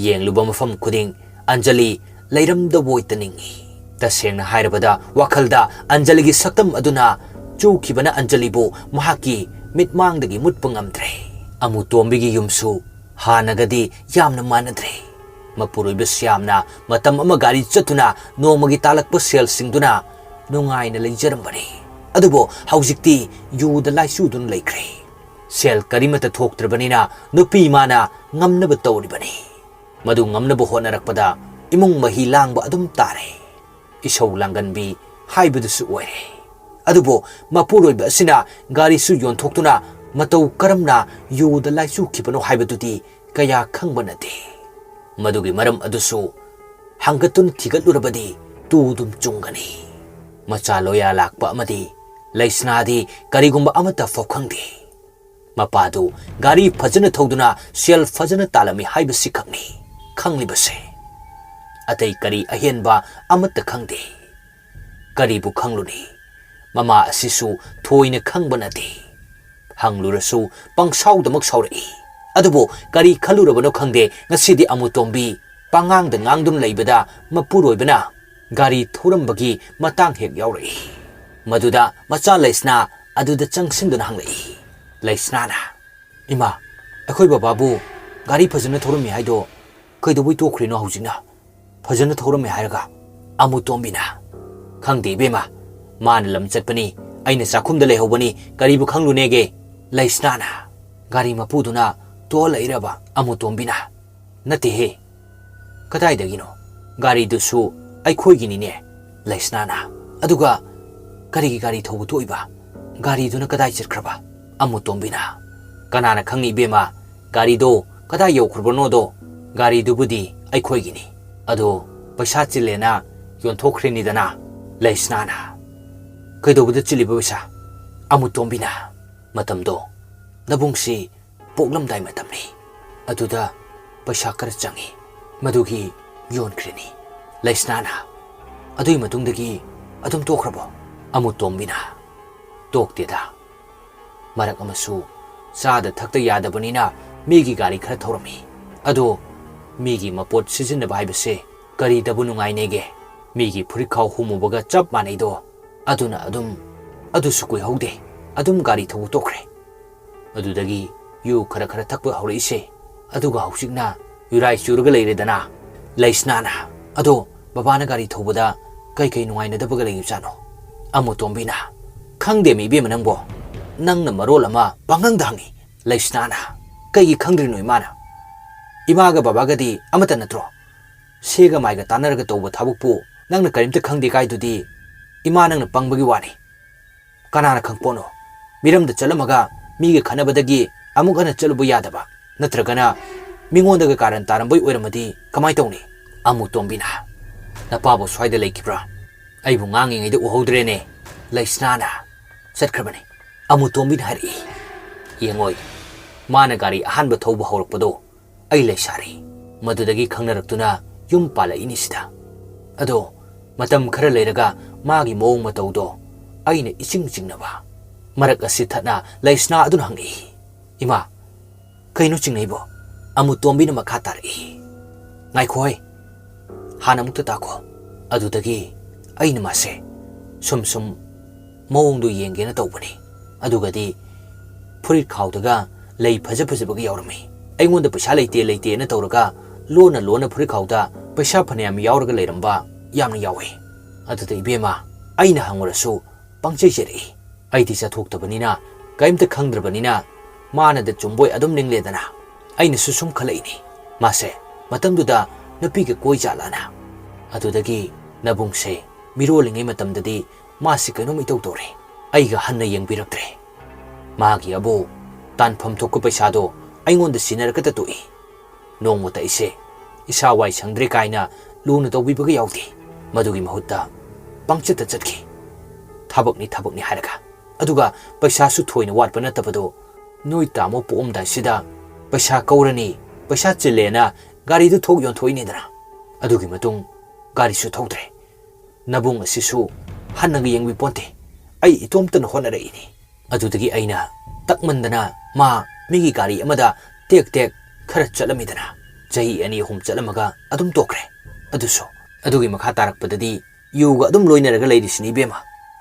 ꯌꯦꯡꯂꯨꯕ ꯃꯐꯝ ꯈꯨꯗꯤꯡ ꯑꯟꯖꯂꯤ ꯂꯩꯔꯝꯗꯕꯣꯏꯇ ꯅꯤꯡꯏ꯫ ꯇꯁꯦꯡꯅ ꯍꯥꯏꯔꯕꯗ ꯋꯥꯈꯜꯗ ꯑꯟꯖꯂꯤꯒꯤ ꯁꯛꯇꯝ ꯑꯗꯨꯅ ꯆꯨꯈꯤꯕꯅ ꯑꯟꯖꯂꯤꯕꯨ ꯃꯍꯥꯛꯀꯤ ꯃꯤꯠꯃꯥꯡꯗꯒꯤ ꯃꯨꯠꯄ ꯉꯝꯗ꯭ꯔꯦ꯫ ꯑꯃꯨꯇꯣꯝꯕꯤꯒꯤ ꯌꯨꯝꯁꯨ ꯍꯥꯟꯅꯒꯗꯤ ꯌꯥꯝꯅ ꯃꯥꯟꯅꯗ꯭ꯔꯦ꯫ ꯃꯄꯨꯔꯣꯏꯕ ꯁ꯭ꯌꯥꯝꯅ ꯃꯇꯝ ꯑꯃ ꯒꯥꯔꯤ ꯆꯠꯇꯨꯅ ꯅꯣꯡꯃꯒꯤ ꯇꯥꯜꯂꯛꯄ ꯁꯦꯜꯁꯤꯡꯗꯨꯅ ꯅꯨꯡꯉꯥꯏꯅ ꯂꯩꯖꯔꯝꯕꯅꯤ꯫ ꯑꯗꯨꯕꯨ ꯍꯧꯖꯤꯛꯇꯤ ꯌꯨꯗ ꯂꯥꯏꯆꯨꯗꯨꯅ ꯂꯩꯈ꯭ꯔꯦ꯫ ꯁꯦꯜ ꯀꯔꯤꯃꯠꯇ ꯊꯣꯛꯇ꯭ꯔꯕꯅꯤꯅ ꯅꯨꯄꯤ ꯃꯥꯅ ꯉꯝꯅꯕ ꯇꯧꯔꯤꯕꯅꯤ꯫ ꯃꯗꯨ ꯉꯝꯅꯕ ꯍꯣꯠꯅꯔꯛꯄꯗ ꯏꯃꯨꯡ ꯃꯍꯤ ꯂꯥꯡꯕ ꯑꯗꯨꯝ ꯇꯥꯔꯦ꯫ ꯏꯁꯧ ꯂꯥꯡꯒꯟꯕꯤ ꯍꯥꯏꯕꯗꯨꯁꯨ ꯑꯣꯏꯔꯦ꯫ ꯑꯗꯨꯕꯨ ꯃꯄꯨꯔꯣꯏꯕ ꯑꯁꯤꯅ ꯒꯥꯔꯤꯁꯨ ꯌꯣꯟꯊꯣꯛꯇꯨꯅ ꯃꯇꯧ ꯀꯔꯝꯅ ꯌꯨꯗ ꯂꯥꯏꯆꯨꯈꯤꯕꯅꯣ ꯍꯥꯏꯕꯗꯨꯗꯤ ꯀꯌꯥ ꯈꯪꯕ ꯅꯠꯇꯦ꯫ ꯃꯗꯨꯒꯤ ꯃꯔꯝ ꯑꯗꯨꯁꯨ ꯍꯪꯒꯠꯇꯨꯅ ꯊꯤꯒꯠꯂꯨꯔꯕꯗꯤ ꯇꯨꯗꯨꯝ ꯆꯨꯡꯒꯅꯤ꯫ ꯃꯆꯥ ꯂꯣꯌꯥ ꯂꯥꯛꯄ ꯑꯃꯗꯤ ꯂꯩꯁꯅꯥꯗꯤ ꯀꯔꯤꯒꯨꯝꯕ ꯑꯃꯠꯇ ꯐꯥꯎ ꯈꯪꯗꯦ꯫ ꯃꯄꯥꯗꯨ ꯒꯥꯔꯤ ꯐꯖꯅ ꯊꯧꯗꯨꯅ ꯁꯦꯜ ꯐꯖꯅ ꯇꯥꯜꯂꯝꯃꯤ ꯍꯥꯏꯕꯁꯤ ꯈꯛꯅꯤ ꯈꯪꯂꯤꯕꯁꯦ꯫ ꯑꯇꯩ ꯀꯔꯤ ꯑꯍꯦꯟꯕ ꯑꯃꯠꯇ ꯈꯪꯗꯦ꯫ ꯀꯔꯤꯕꯨ ꯈꯪꯂꯨꯅꯤ? ꯃꯃꯥ ꯑꯁꯤꯁꯨ ꯊꯣꯏꯅ ꯈꯪꯕ ꯅꯠꯇꯦ꯫ ꯍꯪꯂꯨꯔꯁꯨ ꯄꯪꯁꯥꯎꯗꯃꯛ ꯁꯥꯎꯔꯛꯏ꯫ ꯑꯗꯨꯕꯨ ꯀꯔꯤ ꯈꯜꯂꯨꯔꯕꯅꯣ ꯈꯪꯗꯦ, ꯉꯁꯤꯗꯤ ꯑꯃꯨꯇꯣꯝꯕꯤ ꯄꯉꯥꯡꯗ ꯉꯥꯡꯗꯨꯅ ꯂꯩꯕꯗ ꯃꯄꯨꯔꯣꯏꯕꯅ ꯒꯥꯔꯤ ꯊꯧꯔꯝꯕꯒꯤ ꯃꯇꯥꯡ ꯍꯦꯛ ꯌꯥꯎꯔꯛꯏ꯫ ꯃꯗꯨꯗ ꯃꯆꯥ ꯂꯩꯁꯅꯥ ꯑꯗꯨꯗ ꯆꯪꯁꯤꯟꯗꯨꯅ ꯍꯪꯂꯛꯏ꯫ ꯂꯩꯁꯅꯥꯅ, "ꯏꯃꯥ, ꯑꯩꯈꯣꯏ ꯕꯕꯥꯕꯨ ꯒꯥꯔꯤ ꯐꯖꯅ ꯊꯧꯔꯝꯃꯤ ꯍꯥꯏꯗꯣ ꯀꯩꯗꯧꯕꯩ ꯇꯣꯛꯈ꯭ꯔꯤꯅꯣ ꯍꯧꯖꯤꯛꯅ? ꯐꯖꯅ ꯊꯧꯔꯝꯃꯤ ꯍꯥꯏꯔꯒ?" ꯑꯃꯨꯇꯣꯝꯕꯤꯅ, "ꯈꯪꯗꯦ ꯏꯕꯦꯝꯃ, ꯃꯥꯅ ꯂꯝ ꯆꯠꯄꯅꯤ, ꯑꯩꯅ ꯆꯥꯛꯈꯨꯝꯗ ꯂꯩꯍꯧꯕꯅꯤ, ꯀꯔꯤꯕꯨ ꯈꯪꯂꯨꯅꯦꯒꯦ?" ꯂꯩꯁꯅꯥꯅ, "ꯒꯥꯔꯤ ꯃꯄꯨꯗꯨꯅ ꯇꯣꯛꯍꯜꯂꯛꯏꯔꯕ?" ꯑꯃꯨꯇꯣꯝꯕꯤꯅ, "ꯅꯠꯇꯦꯍꯦ, ꯀꯗꯥꯏꯗꯒꯤꯅꯣ? ꯒꯥꯔꯤꯗꯨꯁꯨ ꯑꯩꯈꯣꯏꯒꯤꯅꯤꯅꯦ꯫" ꯂꯩꯁꯅꯥꯅ, "ꯑꯗꯨꯒ ꯀꯔꯤꯒꯤ ꯒꯥꯔꯤ ꯊꯧꯕ ꯊꯣꯛꯏꯕ? ꯒꯥꯔꯤꯗꯨꯅ ꯀꯗꯥꯏ ꯆꯠꯈ꯭ꯔꯕ?" ꯑꯃꯨꯇꯣꯝꯕꯤꯅ, "ꯀꯅꯥꯅ ꯈꯪꯅꯤ ꯏꯕꯦꯝꯃ, ꯒꯥꯔꯤꯗꯣ ꯀꯗꯥꯏ ꯌꯧꯈ꯭ꯔꯕꯅꯣꯗꯣ? ꯒꯥꯔꯤꯗꯨꯕꯨꯗꯤ ꯑꯩꯈꯣꯏꯒꯤꯅꯤ, ꯑꯗꯣ ꯄꯩꯁꯥ ꯆꯤꯜꯂꯦꯅ ꯌꯣꯟꯊꯣꯛꯈ꯭ꯔꯤꯅꯤꯗꯅ꯫" ꯂꯩꯁꯅꯥꯅ, "ꯀꯩꯗꯧꯕꯗ ꯆꯤꯜꯂꯤꯕ ꯄꯩꯁꯥ?" ꯑꯃꯨꯇꯣꯝꯕꯤꯅ, "ꯃꯇꯝꯗꯣ ꯅꯕꯨꯡꯁꯤ ꯄꯣꯛꯂꯝꯗꯥꯏ ꯃꯇꯝꯅꯤ꯫ ꯑꯗꯨꯗ ꯄꯩꯁꯥ ꯈꯔ ꯆꯪꯉꯤ, ꯃꯗꯨꯒꯤ ꯌꯣꯟꯈ꯭ꯔꯤꯅꯤ꯫" ꯂꯩꯁꯅꯥꯅ, "ꯑꯗꯨꯒꯤ ꯃꯇꯨꯡꯗꯒꯤ ꯑꯗꯨꯝ ꯇꯣꯛꯈ꯭ꯔꯕꯣ?" ꯑꯃꯨꯇꯣꯝꯕꯤꯅ, "ꯇꯣꯛꯇꯦꯗ꯫ ꯃꯔꯛ ꯑꯃꯁꯨ ꯆꯥꯗ ꯊꯛꯇ ꯌꯥꯗꯕꯅꯤꯅ ꯃꯤꯒꯤ ꯒꯥꯔꯤ ꯈꯔ ꯊꯧꯔꯝꯃꯤ꯫ ꯑꯗꯣ ꯃꯤꯒꯤ ꯃꯄꯣꯠ ꯁꯤꯖꯤꯟꯅꯕ ꯍꯥꯏꯕꯁꯦ ꯀꯔꯤꯗꯕꯨ ꯅꯨꯡꯉꯥꯏꯅꯦꯒꯦ? ꯃꯤꯒꯤ ꯐꯨꯔꯤꯠꯈꯥꯎ ꯍꯨꯝꯃꯨꯕꯒ ꯆꯞ ꯃꯥꯟꯅꯩꯗꯣ꯫ ꯑꯗꯨꯅ ꯑꯗꯨꯝ, ꯑꯗꯨꯁꯨ ꯀꯨꯏꯍꯧꯗꯦ, ꯑꯗꯨꯝ ꯒꯥꯔꯤ ꯊꯧꯕ ꯇꯣꯛꯈ꯭ꯔꯦ꯫ ꯑꯗꯨꯗꯒꯤ ꯌꯨ ꯈꯔ ꯈꯔ ꯊꯛꯄ ꯍꯧꯔꯛꯏꯁꯦ꯫ ꯑꯗꯨꯒ ꯍꯧꯖꯤꯛꯅ ꯌꯨꯔꯥꯏ ꯆꯨꯔꯒ ꯂꯩꯔꯦꯗꯅ꯫" ꯂꯩꯁꯅꯥꯅ, "ꯑꯗꯣ ꯕꯕꯥꯅ ꯒꯥꯔꯤ ꯊꯧꯕꯗ ꯀꯩ ꯀꯩ ꯅꯨꯡꯉꯥꯏꯅꯗꯕꯒ ꯂꯩꯕꯖꯥꯠꯅꯣ?" ꯑꯃꯨꯇꯣꯝꯕꯤꯅ, "ꯈꯪꯗꯦꯃꯤ ꯏꯕꯦꯝꯃ ꯅꯪꯕꯣ, ꯅꯪꯅ ꯃꯔꯣꯜ ꯑꯃ ꯄꯪꯍꯪꯗ ꯍꯪꯉꯤ꯫" ꯂꯩꯁꯅꯥꯅ, "ꯀꯩꯒꯤ ꯈꯪꯗ꯭ꯔꯤꯅꯣ ꯏꯃꯥꯅ? ꯏꯃꯥꯒ ꯕꯕꯥꯒꯗꯤ ꯑꯃꯠꯇ ꯅꯠꯇ꯭ꯔꯣ? ꯁꯦꯒ ꯃꯥꯏꯒ ꯇꯥꯟꯅꯔꯒ ꯇꯧꯕ ꯊꯕꯛꯄꯨ ꯅꯪꯅ ꯀꯔꯤꯝꯇ ꯈꯪꯗꯦ ꯀꯥꯏꯗꯨꯗꯤ ꯏꯃꯥ ꯅꯪꯅ ꯄꯪꯕꯒꯤ ꯋꯥꯅꯤ꯫ ꯀꯅꯥꯅ ꯈꯪꯄꯣꯠꯅꯣ? ꯃꯤꯔꯝꯗ ꯆꯠꯂꯝꯃꯒ ꯃꯤꯒ ꯈꯠꯅꯕꯗꯒꯤ ꯑꯃꯨꯛ ꯍꯟꯅ ꯆꯠꯂꯨꯕ ꯌꯥꯗꯕ, ꯅꯠꯇ꯭ꯔꯒꯅ ꯃꯤꯉꯣꯟꯗꯒ ꯀꯥꯔꯟ ꯇꯥꯔꯝꯕꯩ ꯑꯣꯏꯔꯝꯃꯗꯤ ꯀꯃꯥꯏ ꯇꯧꯅꯤ?" ꯑꯃꯨꯇꯣꯝꯕꯤꯅ, "ꯅꯄꯥꯕꯨ ꯁ꯭ꯋꯥꯏꯗ ꯂꯩꯈꯤꯕ꯭ꯔꯥ? ꯑꯩꯕꯨ ꯉꯥꯡꯉꯤꯉꯩꯗ ꯎꯍꯧꯗ꯭ꯔꯦꯅꯦ꯫" ꯂꯩꯁꯅꯥꯅ, "ꯆꯠꯈ꯭ꯔꯕꯅꯤ꯫" ꯑꯃꯨꯇꯣꯝꯕꯤꯅ ꯍꯥꯏꯔꯛꯏ, "ꯌꯦꯡꯉꯣꯏ, ꯃꯥꯅ ꯒꯥꯔꯤ ꯑꯍꯥꯟꯕ ꯊꯧꯕ ꯍꯧꯔꯛꯄꯗꯣ ꯑꯩ ꯂꯩꯁꯥꯔꯤ꯫ ꯃꯗꯨꯗꯒꯤ ꯈꯪꯅꯔꯛꯇꯨꯅ ꯌꯨꯝ ꯄꯥꯜꯂꯛꯏꯅꯤ ꯁꯤꯗ꯫ ꯑꯗꯣ ꯃꯇꯝ ꯈꯔ ꯂꯩꯔꯒ ꯃꯥꯒꯤ ꯃꯑꯣꯡ ꯃꯇꯧꯗꯣ ꯑꯩꯅ ꯏꯆꯤꯡ ꯆꯤꯡꯅꯕ꯫" ꯃꯔꯛ ꯑꯁꯤ ꯊꯠꯅ ꯂꯩꯁꯅꯥ ꯑꯗꯨꯅ ꯍꯪꯉꯛꯏ, "ꯏꯃꯥ, ꯀꯩꯅꯣ ꯆꯤꯡꯅꯩꯕꯣ?" ꯑꯃꯨꯇꯣꯝꯕꯤꯅ ꯃꯈꯥ ꯇꯥꯔꯛꯏ, "ꯉꯥꯏꯈꯣꯍꯦ, ꯍꯥꯟꯅ ꯑꯃꯨꯛꯇ ꯇꯥꯈꯣ꯫" ꯑꯗꯨꯗꯒꯤ ꯑꯩꯅ ꯃꯥꯁꯦ ꯁꯨꯝ ꯁꯨꯝ ꯃꯑꯣꯡꯗꯣ ꯌꯦꯡꯒꯦꯅ ꯇꯧꯕꯅꯤ꯫ ꯑꯗꯨꯒꯗꯤ ꯐꯨꯔꯤꯠ ꯈꯥꯎꯗꯒ ꯂꯩ ꯐꯖ ꯐꯖꯕꯒ ꯌꯥꯎꯔꯝꯃꯤ꯫ ꯑꯩꯉꯣꯟꯗ ꯄꯩꯁꯥ ꯂꯩꯇꯦ ꯂꯩꯇꯦꯅ ꯇꯧꯔꯒ ꯂꯣꯟꯅ ꯂꯣꯟꯅ ꯐꯨꯔꯤꯠ ꯈꯥꯎꯗ ꯄꯩꯁꯥ ꯐꯅꯌꯥꯝ ꯌꯥꯎꯔꯒ ꯂꯩꯔꯝꯕ ꯌꯥꯝꯅ ꯌꯥꯎꯋꯤ꯫ ꯑꯗꯨꯗ ꯏꯕꯦꯝꯃ, ꯑꯩꯅ ꯍꯪꯉꯨꯔꯁꯨ ꯄꯪꯆꯩ ꯆꯩꯔꯛꯏ꯫ ꯑꯩꯗꯤ ꯆꯠꯊꯣꯛꯇꯕꯅꯤꯅ, ꯀꯔꯤꯝꯇ ꯈꯪꯗ꯭ꯔꯕꯅꯤꯅ, ꯃꯥꯅꯗ ꯆꯨꯝꯕꯣꯏ ꯑꯗꯨꯝ ꯅꯤꯡꯂꯦꯗꯅ꯫ ꯑꯩꯅꯁꯨ ꯁꯨꯝ ꯈꯜꯂꯛꯏꯅꯤ, ꯃꯥꯁꯦ ꯃꯇꯝꯗꯨꯗ ꯅꯨꯄꯤꯒ ꯀꯣꯏ ꯖꯥꯠꯂꯥꯅ꯫ ꯑꯗꯨꯗꯒꯤ ꯅꯕꯨꯡꯁꯦ ꯃꯤꯔꯣꯜꯂꯤꯉꯩ ꯃꯇꯝꯗꯗꯤ ꯃꯥꯁꯤ ꯀꯩꯅꯣꯝ ꯏꯇꯧ ꯇꯧꯔꯦ꯫ ꯑꯩꯒ ꯍꯟꯅ ꯌꯦꯡꯕꯤꯔꯛꯇ꯭ꯔꯦ꯫ ꯃꯥꯒꯤ ꯑꯕꯨ ꯇꯥꯟꯐꯝ ꯊꯣꯛꯄ ꯄꯩꯁꯥꯗꯣ ꯑꯩꯉꯣꯟꯗ ꯁꯤꯟꯅꯔꯒꯇ ꯇꯣꯛꯏ꯫ ꯅꯣꯡꯃꯇ ꯑꯩꯁꯦ ꯏꯁꯥ ꯋꯥꯏ ꯁꯪꯗ꯭ꯔꯦ ꯀꯥꯏꯅ ꯂꯨꯅ ꯇꯧꯕꯤꯕꯒ ꯌꯥꯎꯗꯦ꯫ ꯃꯗꯨꯒꯤ ꯃꯍꯨꯠꯇ ꯄꯪꯆꯠꯇ ꯆꯠꯈꯤ꯫ ꯊꯕꯛꯅꯤ ꯊꯕꯛꯅꯤ ꯍꯥꯏꯔꯒ, ꯑꯗꯨꯒ ꯄꯩꯁꯥꯁꯨ ꯊꯣꯏꯅ ꯋꯥꯠꯄ ꯅꯠꯇꯕꯗꯣ, ꯅꯣꯏ ꯇꯥꯃꯣ ꯄꯣꯛꯑꯝꯗꯥꯏꯁꯤꯗ ꯄꯩꯁꯥ ꯀꯧꯔꯅꯤ, ꯄꯩꯁꯥ ꯆꯤꯜꯂꯦꯅ ꯒꯥꯔꯤꯗꯨ ꯊꯣꯛ ꯌꯣꯟꯊꯣꯛꯏꯅꯤꯗꯅ꯫ ꯑꯗꯨꯒꯤ ꯃꯇꯨꯡ ꯒꯥꯔꯤꯁꯨ ꯊꯧꯗ꯭ꯔꯦ꯫ ꯅꯕꯨꯡ ꯑꯁꯤꯁꯨ ꯍꯟꯅꯒ ꯌꯦꯡꯕꯤꯄꯣꯟꯇꯦ꯫ ꯑꯩ ꯏꯇꯣꯝꯇꯅ ꯍꯣꯠꯅꯔꯛꯏꯅꯤ꯫ ꯑꯗꯨꯗꯒꯤ ꯑꯩꯅ ꯇꯛꯃꯟꯗꯅ ꯃꯥ ꯃꯤꯒꯤ ꯒꯥꯔꯤ ꯑꯃꯗ ꯇꯦꯛ ꯇꯦꯛ ꯈꯔ ꯆꯠꯂꯝꯃꯤꯗꯅ꯫ ꯆꯍꯤ ꯑꯅꯤ ꯑꯍꯨꯝ ꯆꯠꯂꯝꯃꯒ ꯑꯗꯨꯝ ꯇꯣꯛꯈ꯭ꯔꯦ꯫ ꯑꯗꯨꯁꯨ ꯑꯗꯨꯒꯤ ꯃꯈꯥ ꯇꯥꯔꯛꯄꯗꯗꯤ ꯌꯨꯒ ꯑꯗꯨꯝ ꯂꯣꯏꯅꯔꯒ ꯂꯩꯔꯤꯁꯤꯅꯤ ꯏꯕꯦꯝꯃ꯫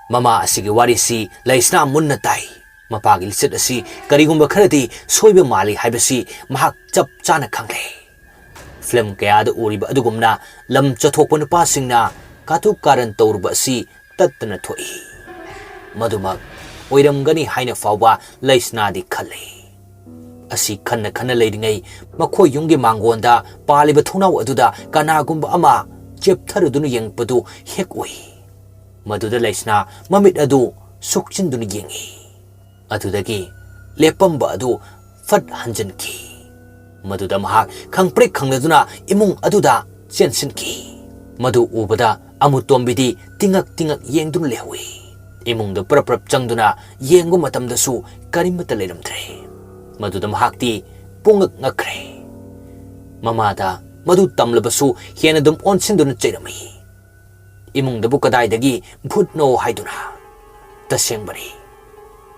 ꯃꯃꯥ ꯑꯁꯤꯒꯤ ꯋꯥꯔꯤꯁꯤ ꯂꯩꯁꯅꯥ ꯃꯨꯟꯅ ꯇꯥꯏ꯫ ꯃꯄꯥꯒꯤ ꯂꯤꯆꯠ ꯑꯁꯤ ꯀꯔꯤꯒꯨꯝꯕ ꯈꯔꯗꯤ ꯁꯣꯏꯕ ꯃꯥꯜꯂꯤ ꯍꯥꯏꯕꯁꯤ ꯃꯍꯥꯛ ꯆꯞ ꯆꯥꯅ ꯈꯪꯂꯦ꯫ ꯐꯤꯂꯝ ꯀꯌꯥꯗ ꯎꯔꯤꯕ ꯑꯗꯨꯒꯨꯝꯅ ꯂꯝ ꯆꯠꯊꯣꯛꯄ ꯅꯨꯄꯥꯁꯤꯡꯅ ꯀꯥꯇꯨ ꯀꯥꯔꯟ ꯇꯧꯔꯨꯕ ꯑꯁꯤ ꯇꯠꯇꯅ ꯊꯣꯛꯏ꯫ ꯃꯗꯨꯃꯛ ꯑꯣꯏꯔꯝꯒꯅꯤ ꯍꯥꯏꯅ ꯐꯥꯎꯕ ꯂꯩꯁꯅꯥꯗꯤ ꯈꯜꯂꯤ꯫ ꯑꯁꯤ ꯈꯟꯅ ꯈꯟꯅ ꯂꯩꯔꯤꯉꯩ ꯃꯈꯣꯏ ꯌꯨꯝꯒꯤ ꯃꯥꯡꯒꯣꯟꯗ ꯄꯥꯜꯂꯤꯕ ꯊꯣꯡꯅꯥꯎ ꯑꯗꯨꯗ ꯀꯅꯥꯒꯨꯝꯕ ꯑꯃ ꯆꯦꯞꯊꯔꯗꯨꯅ ꯌꯦꯡꯂꯛꯄꯗꯨ ꯍꯦꯛ ꯎꯏ꯫ ꯃꯗꯨꯗ ꯂꯩꯁꯅꯥ ꯃꯃꯤꯠ ꯑꯗꯨ ꯁꯨꯛꯆꯤꯟꯗꯨꯅ ꯌꯦꯡꯏ꯫ ꯑꯗꯨꯗꯒꯤ ꯂꯦꯞꯄꯝꯕ ꯑꯗꯨ ꯐꯠ ꯍꯟꯖꯤꯟꯈꯤ꯫ ꯃꯗꯨꯗ ꯃꯍꯥꯛ ꯈꯪꯄ꯭ꯔꯦꯛ ꯈꯪꯂꯗꯨꯅ ꯏꯃꯨꯡ ꯑꯗꯨꯗ ꯆꯦꯟꯁꯤꯟꯈꯤ꯫ ꯃꯗꯨ ꯎꯕꯗ ꯑꯃꯨꯇꯣꯝꯕꯤꯗꯤ ꯇꯤꯉꯛ ꯇꯤꯉꯛ ꯌꯦꯡꯗꯨꯅ ꯂꯩꯍꯧꯏ꯫ ꯏꯃꯨꯡꯗ ꯄ꯭ꯔꯞ ꯄ꯭ꯔꯞ ꯆꯪꯗꯨꯅ ꯌꯦꯡꯕ ꯃꯇꯝꯗꯁꯨ ꯀꯔꯤꯃꯠꯇ ꯂꯩꯔꯝꯗ꯭ꯔꯦ꯫ ꯃꯗꯨꯗ ꯃꯍꯥꯛꯇꯤ ꯄꯨꯡꯉꯛ ꯉꯛꯈ꯭ꯔꯦ꯫ ꯃꯃꯥꯗ ꯃꯗꯨ ꯇꯝꯂꯕꯁꯨ ꯍꯦꯟꯅ ꯑꯗꯨꯝ ꯑꯣꯟꯁꯤꯟꯗꯨꯅ ꯆꯩꯔꯝꯃꯤ꯫ ꯏꯃꯨꯡꯗꯕꯨ ꯀꯗꯥꯏꯗꯒꯤ ꯚꯨꯠꯅꯣ ꯍꯥꯏꯗꯨꯅ? ꯇꯁꯦꯡꯕꯅꯤ,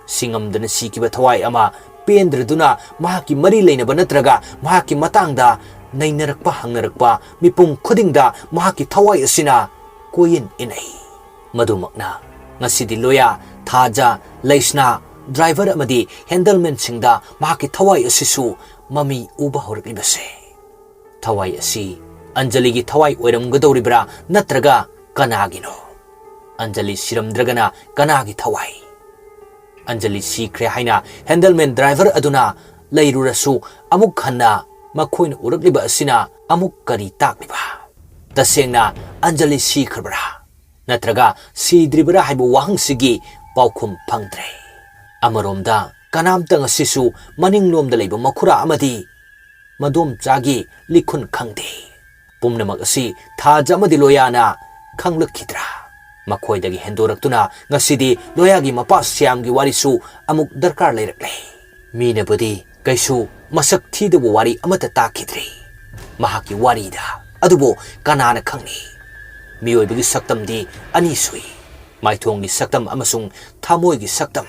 ꯁꯤꯉꯝꯗꯅ ꯁꯤꯈꯤꯕ ꯊꯋꯥꯏ ꯑꯃ ꯄꯦꯟꯗ꯭ꯔꯗꯨꯅ ꯃꯍꯥꯛꯀꯤ ꯃꯔꯤ ꯂꯩꯅꯕ ꯅꯠꯇ꯭ꯔꯒ ꯃꯍꯥꯛꯀꯤ ꯃꯇꯥꯡꯗ ꯅꯩꯅꯔꯛꯄ ꯍꯪꯅꯔꯛꯄ ꯃꯤꯄꯨꯝ ꯈꯨꯗꯤꯡꯗ ꯃꯍꯥꯛꯀꯤ ꯊꯋꯥꯏ ꯑꯁꯤꯅ ꯀꯣꯏꯌꯤꯟ ꯏꯟꯅꯩ꯫ ꯃꯗꯨꯃꯛꯅ ꯉꯁꯤꯗꯤ ꯂꯣꯌꯥ, ꯊꯥꯖ, ꯂꯩꯁꯅꯥ, ꯗ꯭ꯔꯥꯏꯚꯔ ꯑꯃꯗꯤ ꯍꯦꯟꯗꯜꯃꯦꯟꯁꯤꯡꯗ ꯃꯍꯥꯛꯀꯤ ꯊꯋꯥꯏ ꯑꯁꯤꯁꯨ ꯃꯃꯤ ꯎꯕ ꯍꯧꯔꯛꯂꯤꯕꯁꯦ꯫ ꯊꯋꯥꯏ ꯑꯁꯤ ꯑꯟꯖꯂꯤꯒꯤ ꯊꯋꯥꯏ ꯑꯣꯏꯔꯝꯒꯗꯧꯔꯤꯕ꯭ꯔꯥ ꯅꯠꯇ꯭ꯔꯒ ꯀꯅꯥꯒꯤꯅꯣ? ꯑꯟꯖꯂꯤ ꯁꯤꯔꯝꯗ꯭ꯔꯒꯅ ꯀꯅꯥꯒꯤ ꯊꯋꯥꯏ? ꯑꯟꯖꯂꯤ ꯁꯤꯈ꯭ꯔꯦ ꯍꯥꯏꯅ ꯍꯦꯟꯗꯜꯃꯦꯟ ꯗ꯭ꯔꯥꯏꯚꯔ ꯑꯗꯨꯅ ꯂꯩꯔꯨꯔꯁꯨ, ꯑꯃꯨꯛ ꯍꯟꯅ ꯃꯈꯣꯏꯅ ꯎꯔꯛꯂꯤꯕ ꯑꯁꯤꯅ ꯑꯃꯨꯛ ꯀꯔꯤ ꯇꯥꯛꯂꯤꯕ? ꯇꯁꯦꯡꯅ ꯑꯟꯖꯂꯤ ꯁꯤꯈ꯭ꯔꯕ꯭ꯔꯥ ꯅꯠꯇ꯭ꯔꯒ ꯁꯤꯗ꯭ꯔꯤꯕ꯭ꯔꯥ ꯍꯥꯏꯕ ꯋꯥꯍꯪꯁꯤꯒꯤ ꯄꯥꯎꯈꯨꯝ ꯐꯪꯗ꯭ꯔꯦ꯫ ꯑꯃꯔꯣꯝꯗ ꯀꯅꯥꯝꯇ ꯉꯁꯤꯁꯨ ꯃꯅꯤꯡꯂꯣꯝꯗ ꯂꯩꯕ ꯃꯈꯨꯔꯥ ꯑꯃꯗꯤ ꯃꯗꯣꯝꯆꯥꯒꯤ ꯂꯤꯈꯨꯟ ꯈꯪꯗꯦ꯫ ꯄꯨꯝꯅꯃꯛ ꯑꯁꯤ ꯊꯥꯖ ꯑꯃꯗꯤ ꯂꯣꯌꯥꯅ ꯈꯪꯂꯛꯈꯤꯗ꯭ꯔꯥ? ꯃꯈꯣꯏꯗꯒꯤ ꯍꯦꯟꯗꯣꯔꯛꯇꯨꯅ ꯉꯁꯤꯗꯤ ꯂꯣꯌꯥꯒꯤ ꯃꯄꯥ ꯁ꯭ꯌꯥꯝꯒꯤ ꯋꯥꯔꯤꯁꯨ ꯑꯃꯨꯛ ꯗꯔꯀꯥꯔ ꯂꯩꯔꯛꯂꯦ꯫ ꯃꯤꯅꯕꯨꯗꯤ ꯀꯩꯁꯨ ꯃꯁꯛ ꯊꯤꯗꯕ ꯋꯥꯔꯤ ꯑꯃꯠꯇ ꯇꯥꯈꯤꯗ꯭ꯔꯤ꯫ ꯃꯍꯥꯛꯀꯤ ꯋꯥꯔꯤꯗ꯫ ꯑꯗꯨꯕꯨ ꯀꯅꯥꯅ ꯈꯪꯅꯤ? ꯃꯤꯑꯣꯏꯕꯒꯤ ꯁꯛꯇꯝꯗꯤ ꯑꯅꯤ ꯁꯨꯏ꯫ ꯃꯥꯏꯊꯣꯡꯒꯤ ꯁꯛꯇꯝ ꯑꯃꯁꯨꯡ ꯊꯃꯣꯏꯒꯤ ꯁꯛꯇꯝ꯫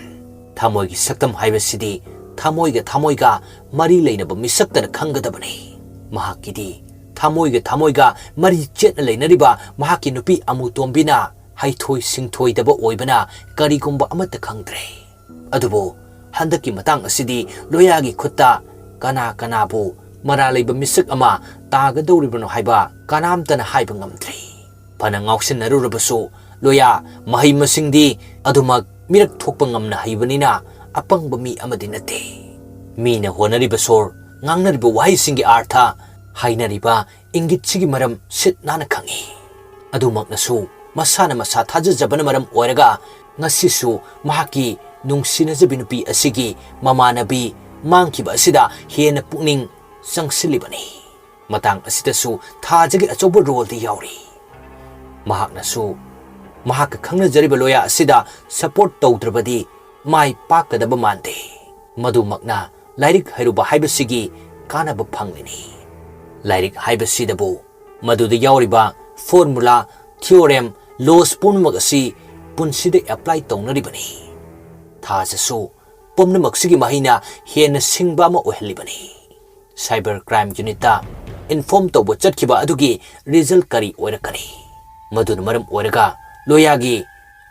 ꯊꯃꯣꯏꯒꯤ ꯁꯛꯇꯝ ꯍꯥꯏꯕꯁꯤꯗꯤ ꯊꯃꯣꯏꯒ ꯊꯃꯣꯏꯒ ꯃꯔꯤ ꯂꯩꯅꯕ ꯃꯤꯁꯛꯇꯅ ꯈꯪꯒꯗꯕꯅꯤ꯫ ꯃꯍꯥꯛꯀꯤꯗꯤ ꯊꯃꯣꯏꯒ ꯊꯃꯣꯏꯒ ꯃꯔꯤ ꯆꯦꯠꯅ ꯂꯩꯅꯔꯤꯕ ꯃꯍꯥꯛꯀꯤ ꯅꯨꯄꯤ ꯑꯃꯨꯇꯣꯝꯕꯤꯅ ꯍꯩꯊꯣꯏ ꯁꯤꯡꯊꯣꯏꯗꯕ ꯑꯣꯏꯕꯅ ꯀꯔꯤꯒꯨꯝꯕ ꯑꯃꯠꯇ ꯈꯪꯗ꯭ꯔꯦ꯫ ꯑꯗꯨꯕꯨ ꯍꯟꯗꯛꯀꯤ ꯃꯇꯥꯡ ꯑꯁꯤꯗꯤ ꯂꯣꯌꯥꯒꯤ ꯈꯨꯠꯇ ꯀꯅꯥ ꯀꯅꯥꯕꯨ ꯃꯔꯥ ꯂꯩꯕ ꯃꯤꯁꯛ ꯑꯃ ꯇꯥꯒꯗꯧꯔꯤꯕꯅꯣ ꯍꯥꯏꯕ ꯀꯅꯥꯝꯇꯅ ꯍꯥꯏꯕ ꯉꯝꯗ꯭ꯔꯤ꯫ ꯐꯅ ꯉꯥꯎꯁꯤꯟꯅꯔꯨꯔꯕꯁꯨ ꯂꯣꯌꯥ ꯃꯍꯩ ꯃꯁꯤꯡꯗꯤ ꯑꯗꯨꯃꯛ ꯃꯤꯔꯛ ꯊꯣꯛꯄ ꯉꯝꯅ ꯍꯩꯕꯅꯤꯅ ꯑꯄꯪꯕ ꯃꯤ ꯑꯃꯗꯤ ꯅꯠꯇꯦ꯫ ꯃꯤꯅ ꯍꯣꯠꯅꯔꯤꯕ ꯁꯣꯔ, ꯉꯥꯡꯅꯔꯤꯕ ꯋꯥꯍꯩꯁꯤꯡꯒꯤ ꯑꯥꯔꯊ, ꯍꯥꯏꯅꯔꯤꯕ ꯏꯪꯒꯤꯠꯁꯤꯒꯤ ꯃꯔꯝ ꯁꯤꯠ ꯅꯥꯟꯅ ꯈꯪꯏ꯫ ꯑꯗꯨꯃꯛꯅꯁꯨ ꯃꯁꯥꯅ ꯃꯁꯥ ꯊꯥꯖꯖꯕꯅ ꯃꯔꯝ ꯑꯣꯏꯔꯒ ꯉꯁꯤꯁꯨ ꯃꯍꯥꯛꯀꯤ ꯅꯨꯡꯁꯤꯅꯖꯕꯤ ꯅꯨꯄꯤ ꯑꯁꯤꯒꯤ ꯃꯃꯥꯟꯅꯕꯤ ꯃꯥꯡꯈꯤꯕ ꯑꯁꯤꯗ ꯍꯦꯟꯅ ꯄꯨꯛꯅꯤꯡ ꯆꯪꯁꯤꯜꯂꯤꯕꯅꯤ꯫ ꯃꯇꯥꯡ ꯑꯁꯤꯗꯁꯨ ꯊꯥꯖꯒꯤ ꯑꯆꯧꯕ ꯔꯣꯜꯗꯤ ꯌꯥꯎꯔꯤ꯫ ꯃꯍꯥꯛꯅꯁꯨ ꯃꯍꯥꯛꯀ ꯈꯪꯅꯖꯔꯤꯕ ꯂꯣꯌꯥ ꯑꯁꯤꯗ ꯁꯄꯣꯔꯠ ꯇꯧꯗ꯭ꯔꯕꯗꯤ ꯃꯥꯏ ꯄꯥꯛꯀꯗꯕ ꯃꯥꯟꯗꯦ꯫ ꯃꯗꯨꯃꯛꯅ ꯂꯥꯏꯔꯤꯛ ꯍꯩꯔꯨꯕ ꯍꯥꯏꯕꯁꯤꯒꯤ ꯀꯥꯟꯅꯕ ꯐꯪꯂꯤꯅꯤ꯫ ꯂꯥꯏꯔꯤꯛ ꯍꯥꯏꯕꯁꯤꯗꯕꯨ ꯃꯗꯨꯗ ꯌꯥꯎꯔꯤꯕ ꯐꯣꯔꯃꯨꯂꯥ, ꯊꯤꯑꯣꯔꯦꯝ, ꯂꯣꯁ ꯄꯨꯝꯅꯃꯛ ꯑꯁꯤ ꯄꯨꯟꯁꯤꯗ ꯑꯦꯄ꯭ꯂꯥꯏ ꯇꯧꯅꯔꯤꯕꯅꯤ꯫ ꯊꯥꯖꯁꯨ ꯄꯨꯝꯅꯃꯛꯁꯤꯒꯤ ꯃꯍꯩꯅ ꯍꯦꯟꯅ ꯁꯤꯡꯕ ꯑꯃ ꯑꯣꯏꯍꯜꯂꯤꯕꯅꯤ꯫ ꯁꯥꯏꯕꯔ ꯀ꯭ꯔꯥꯏꯝ ꯌꯨꯅꯤꯠꯇ ꯏꯟꯐꯣꯔꯝ ꯇꯧꯕ ꯆꯠꯈꯤꯕ ꯑꯗꯨꯒꯤ ꯔꯤꯖꯜ ꯀꯔꯤ ꯑꯣꯏꯔꯛꯀꯅꯤ? ꯃꯗꯨꯅ ꯃꯔꯝ ꯑꯣꯏꯔꯒ ꯂꯣꯌꯥꯒꯤ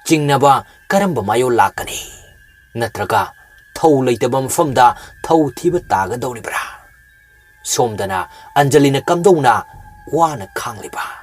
ꯆꯤꯡꯅꯕ ꯀꯔꯝꯕ ꯃꯥꯌꯣꯜ ꯂꯥꯛꯀꯅꯤ? ꯅꯠꯇ꯭ꯔꯒ ꯊꯧ ꯂꯩꯇꯕ ꯃꯐꯝꯗ ꯊꯧ ꯊꯤꯕ ꯇꯥꯒꯗꯧꯔꯤꯕ꯭ꯔꯥ? ꯁꯣꯝꯗꯅ ꯑꯟꯖꯂꯤꯅ ꯀꯝꯗꯧꯅ ꯋꯥꯅ ꯈꯥꯡꯂꯤꯕ?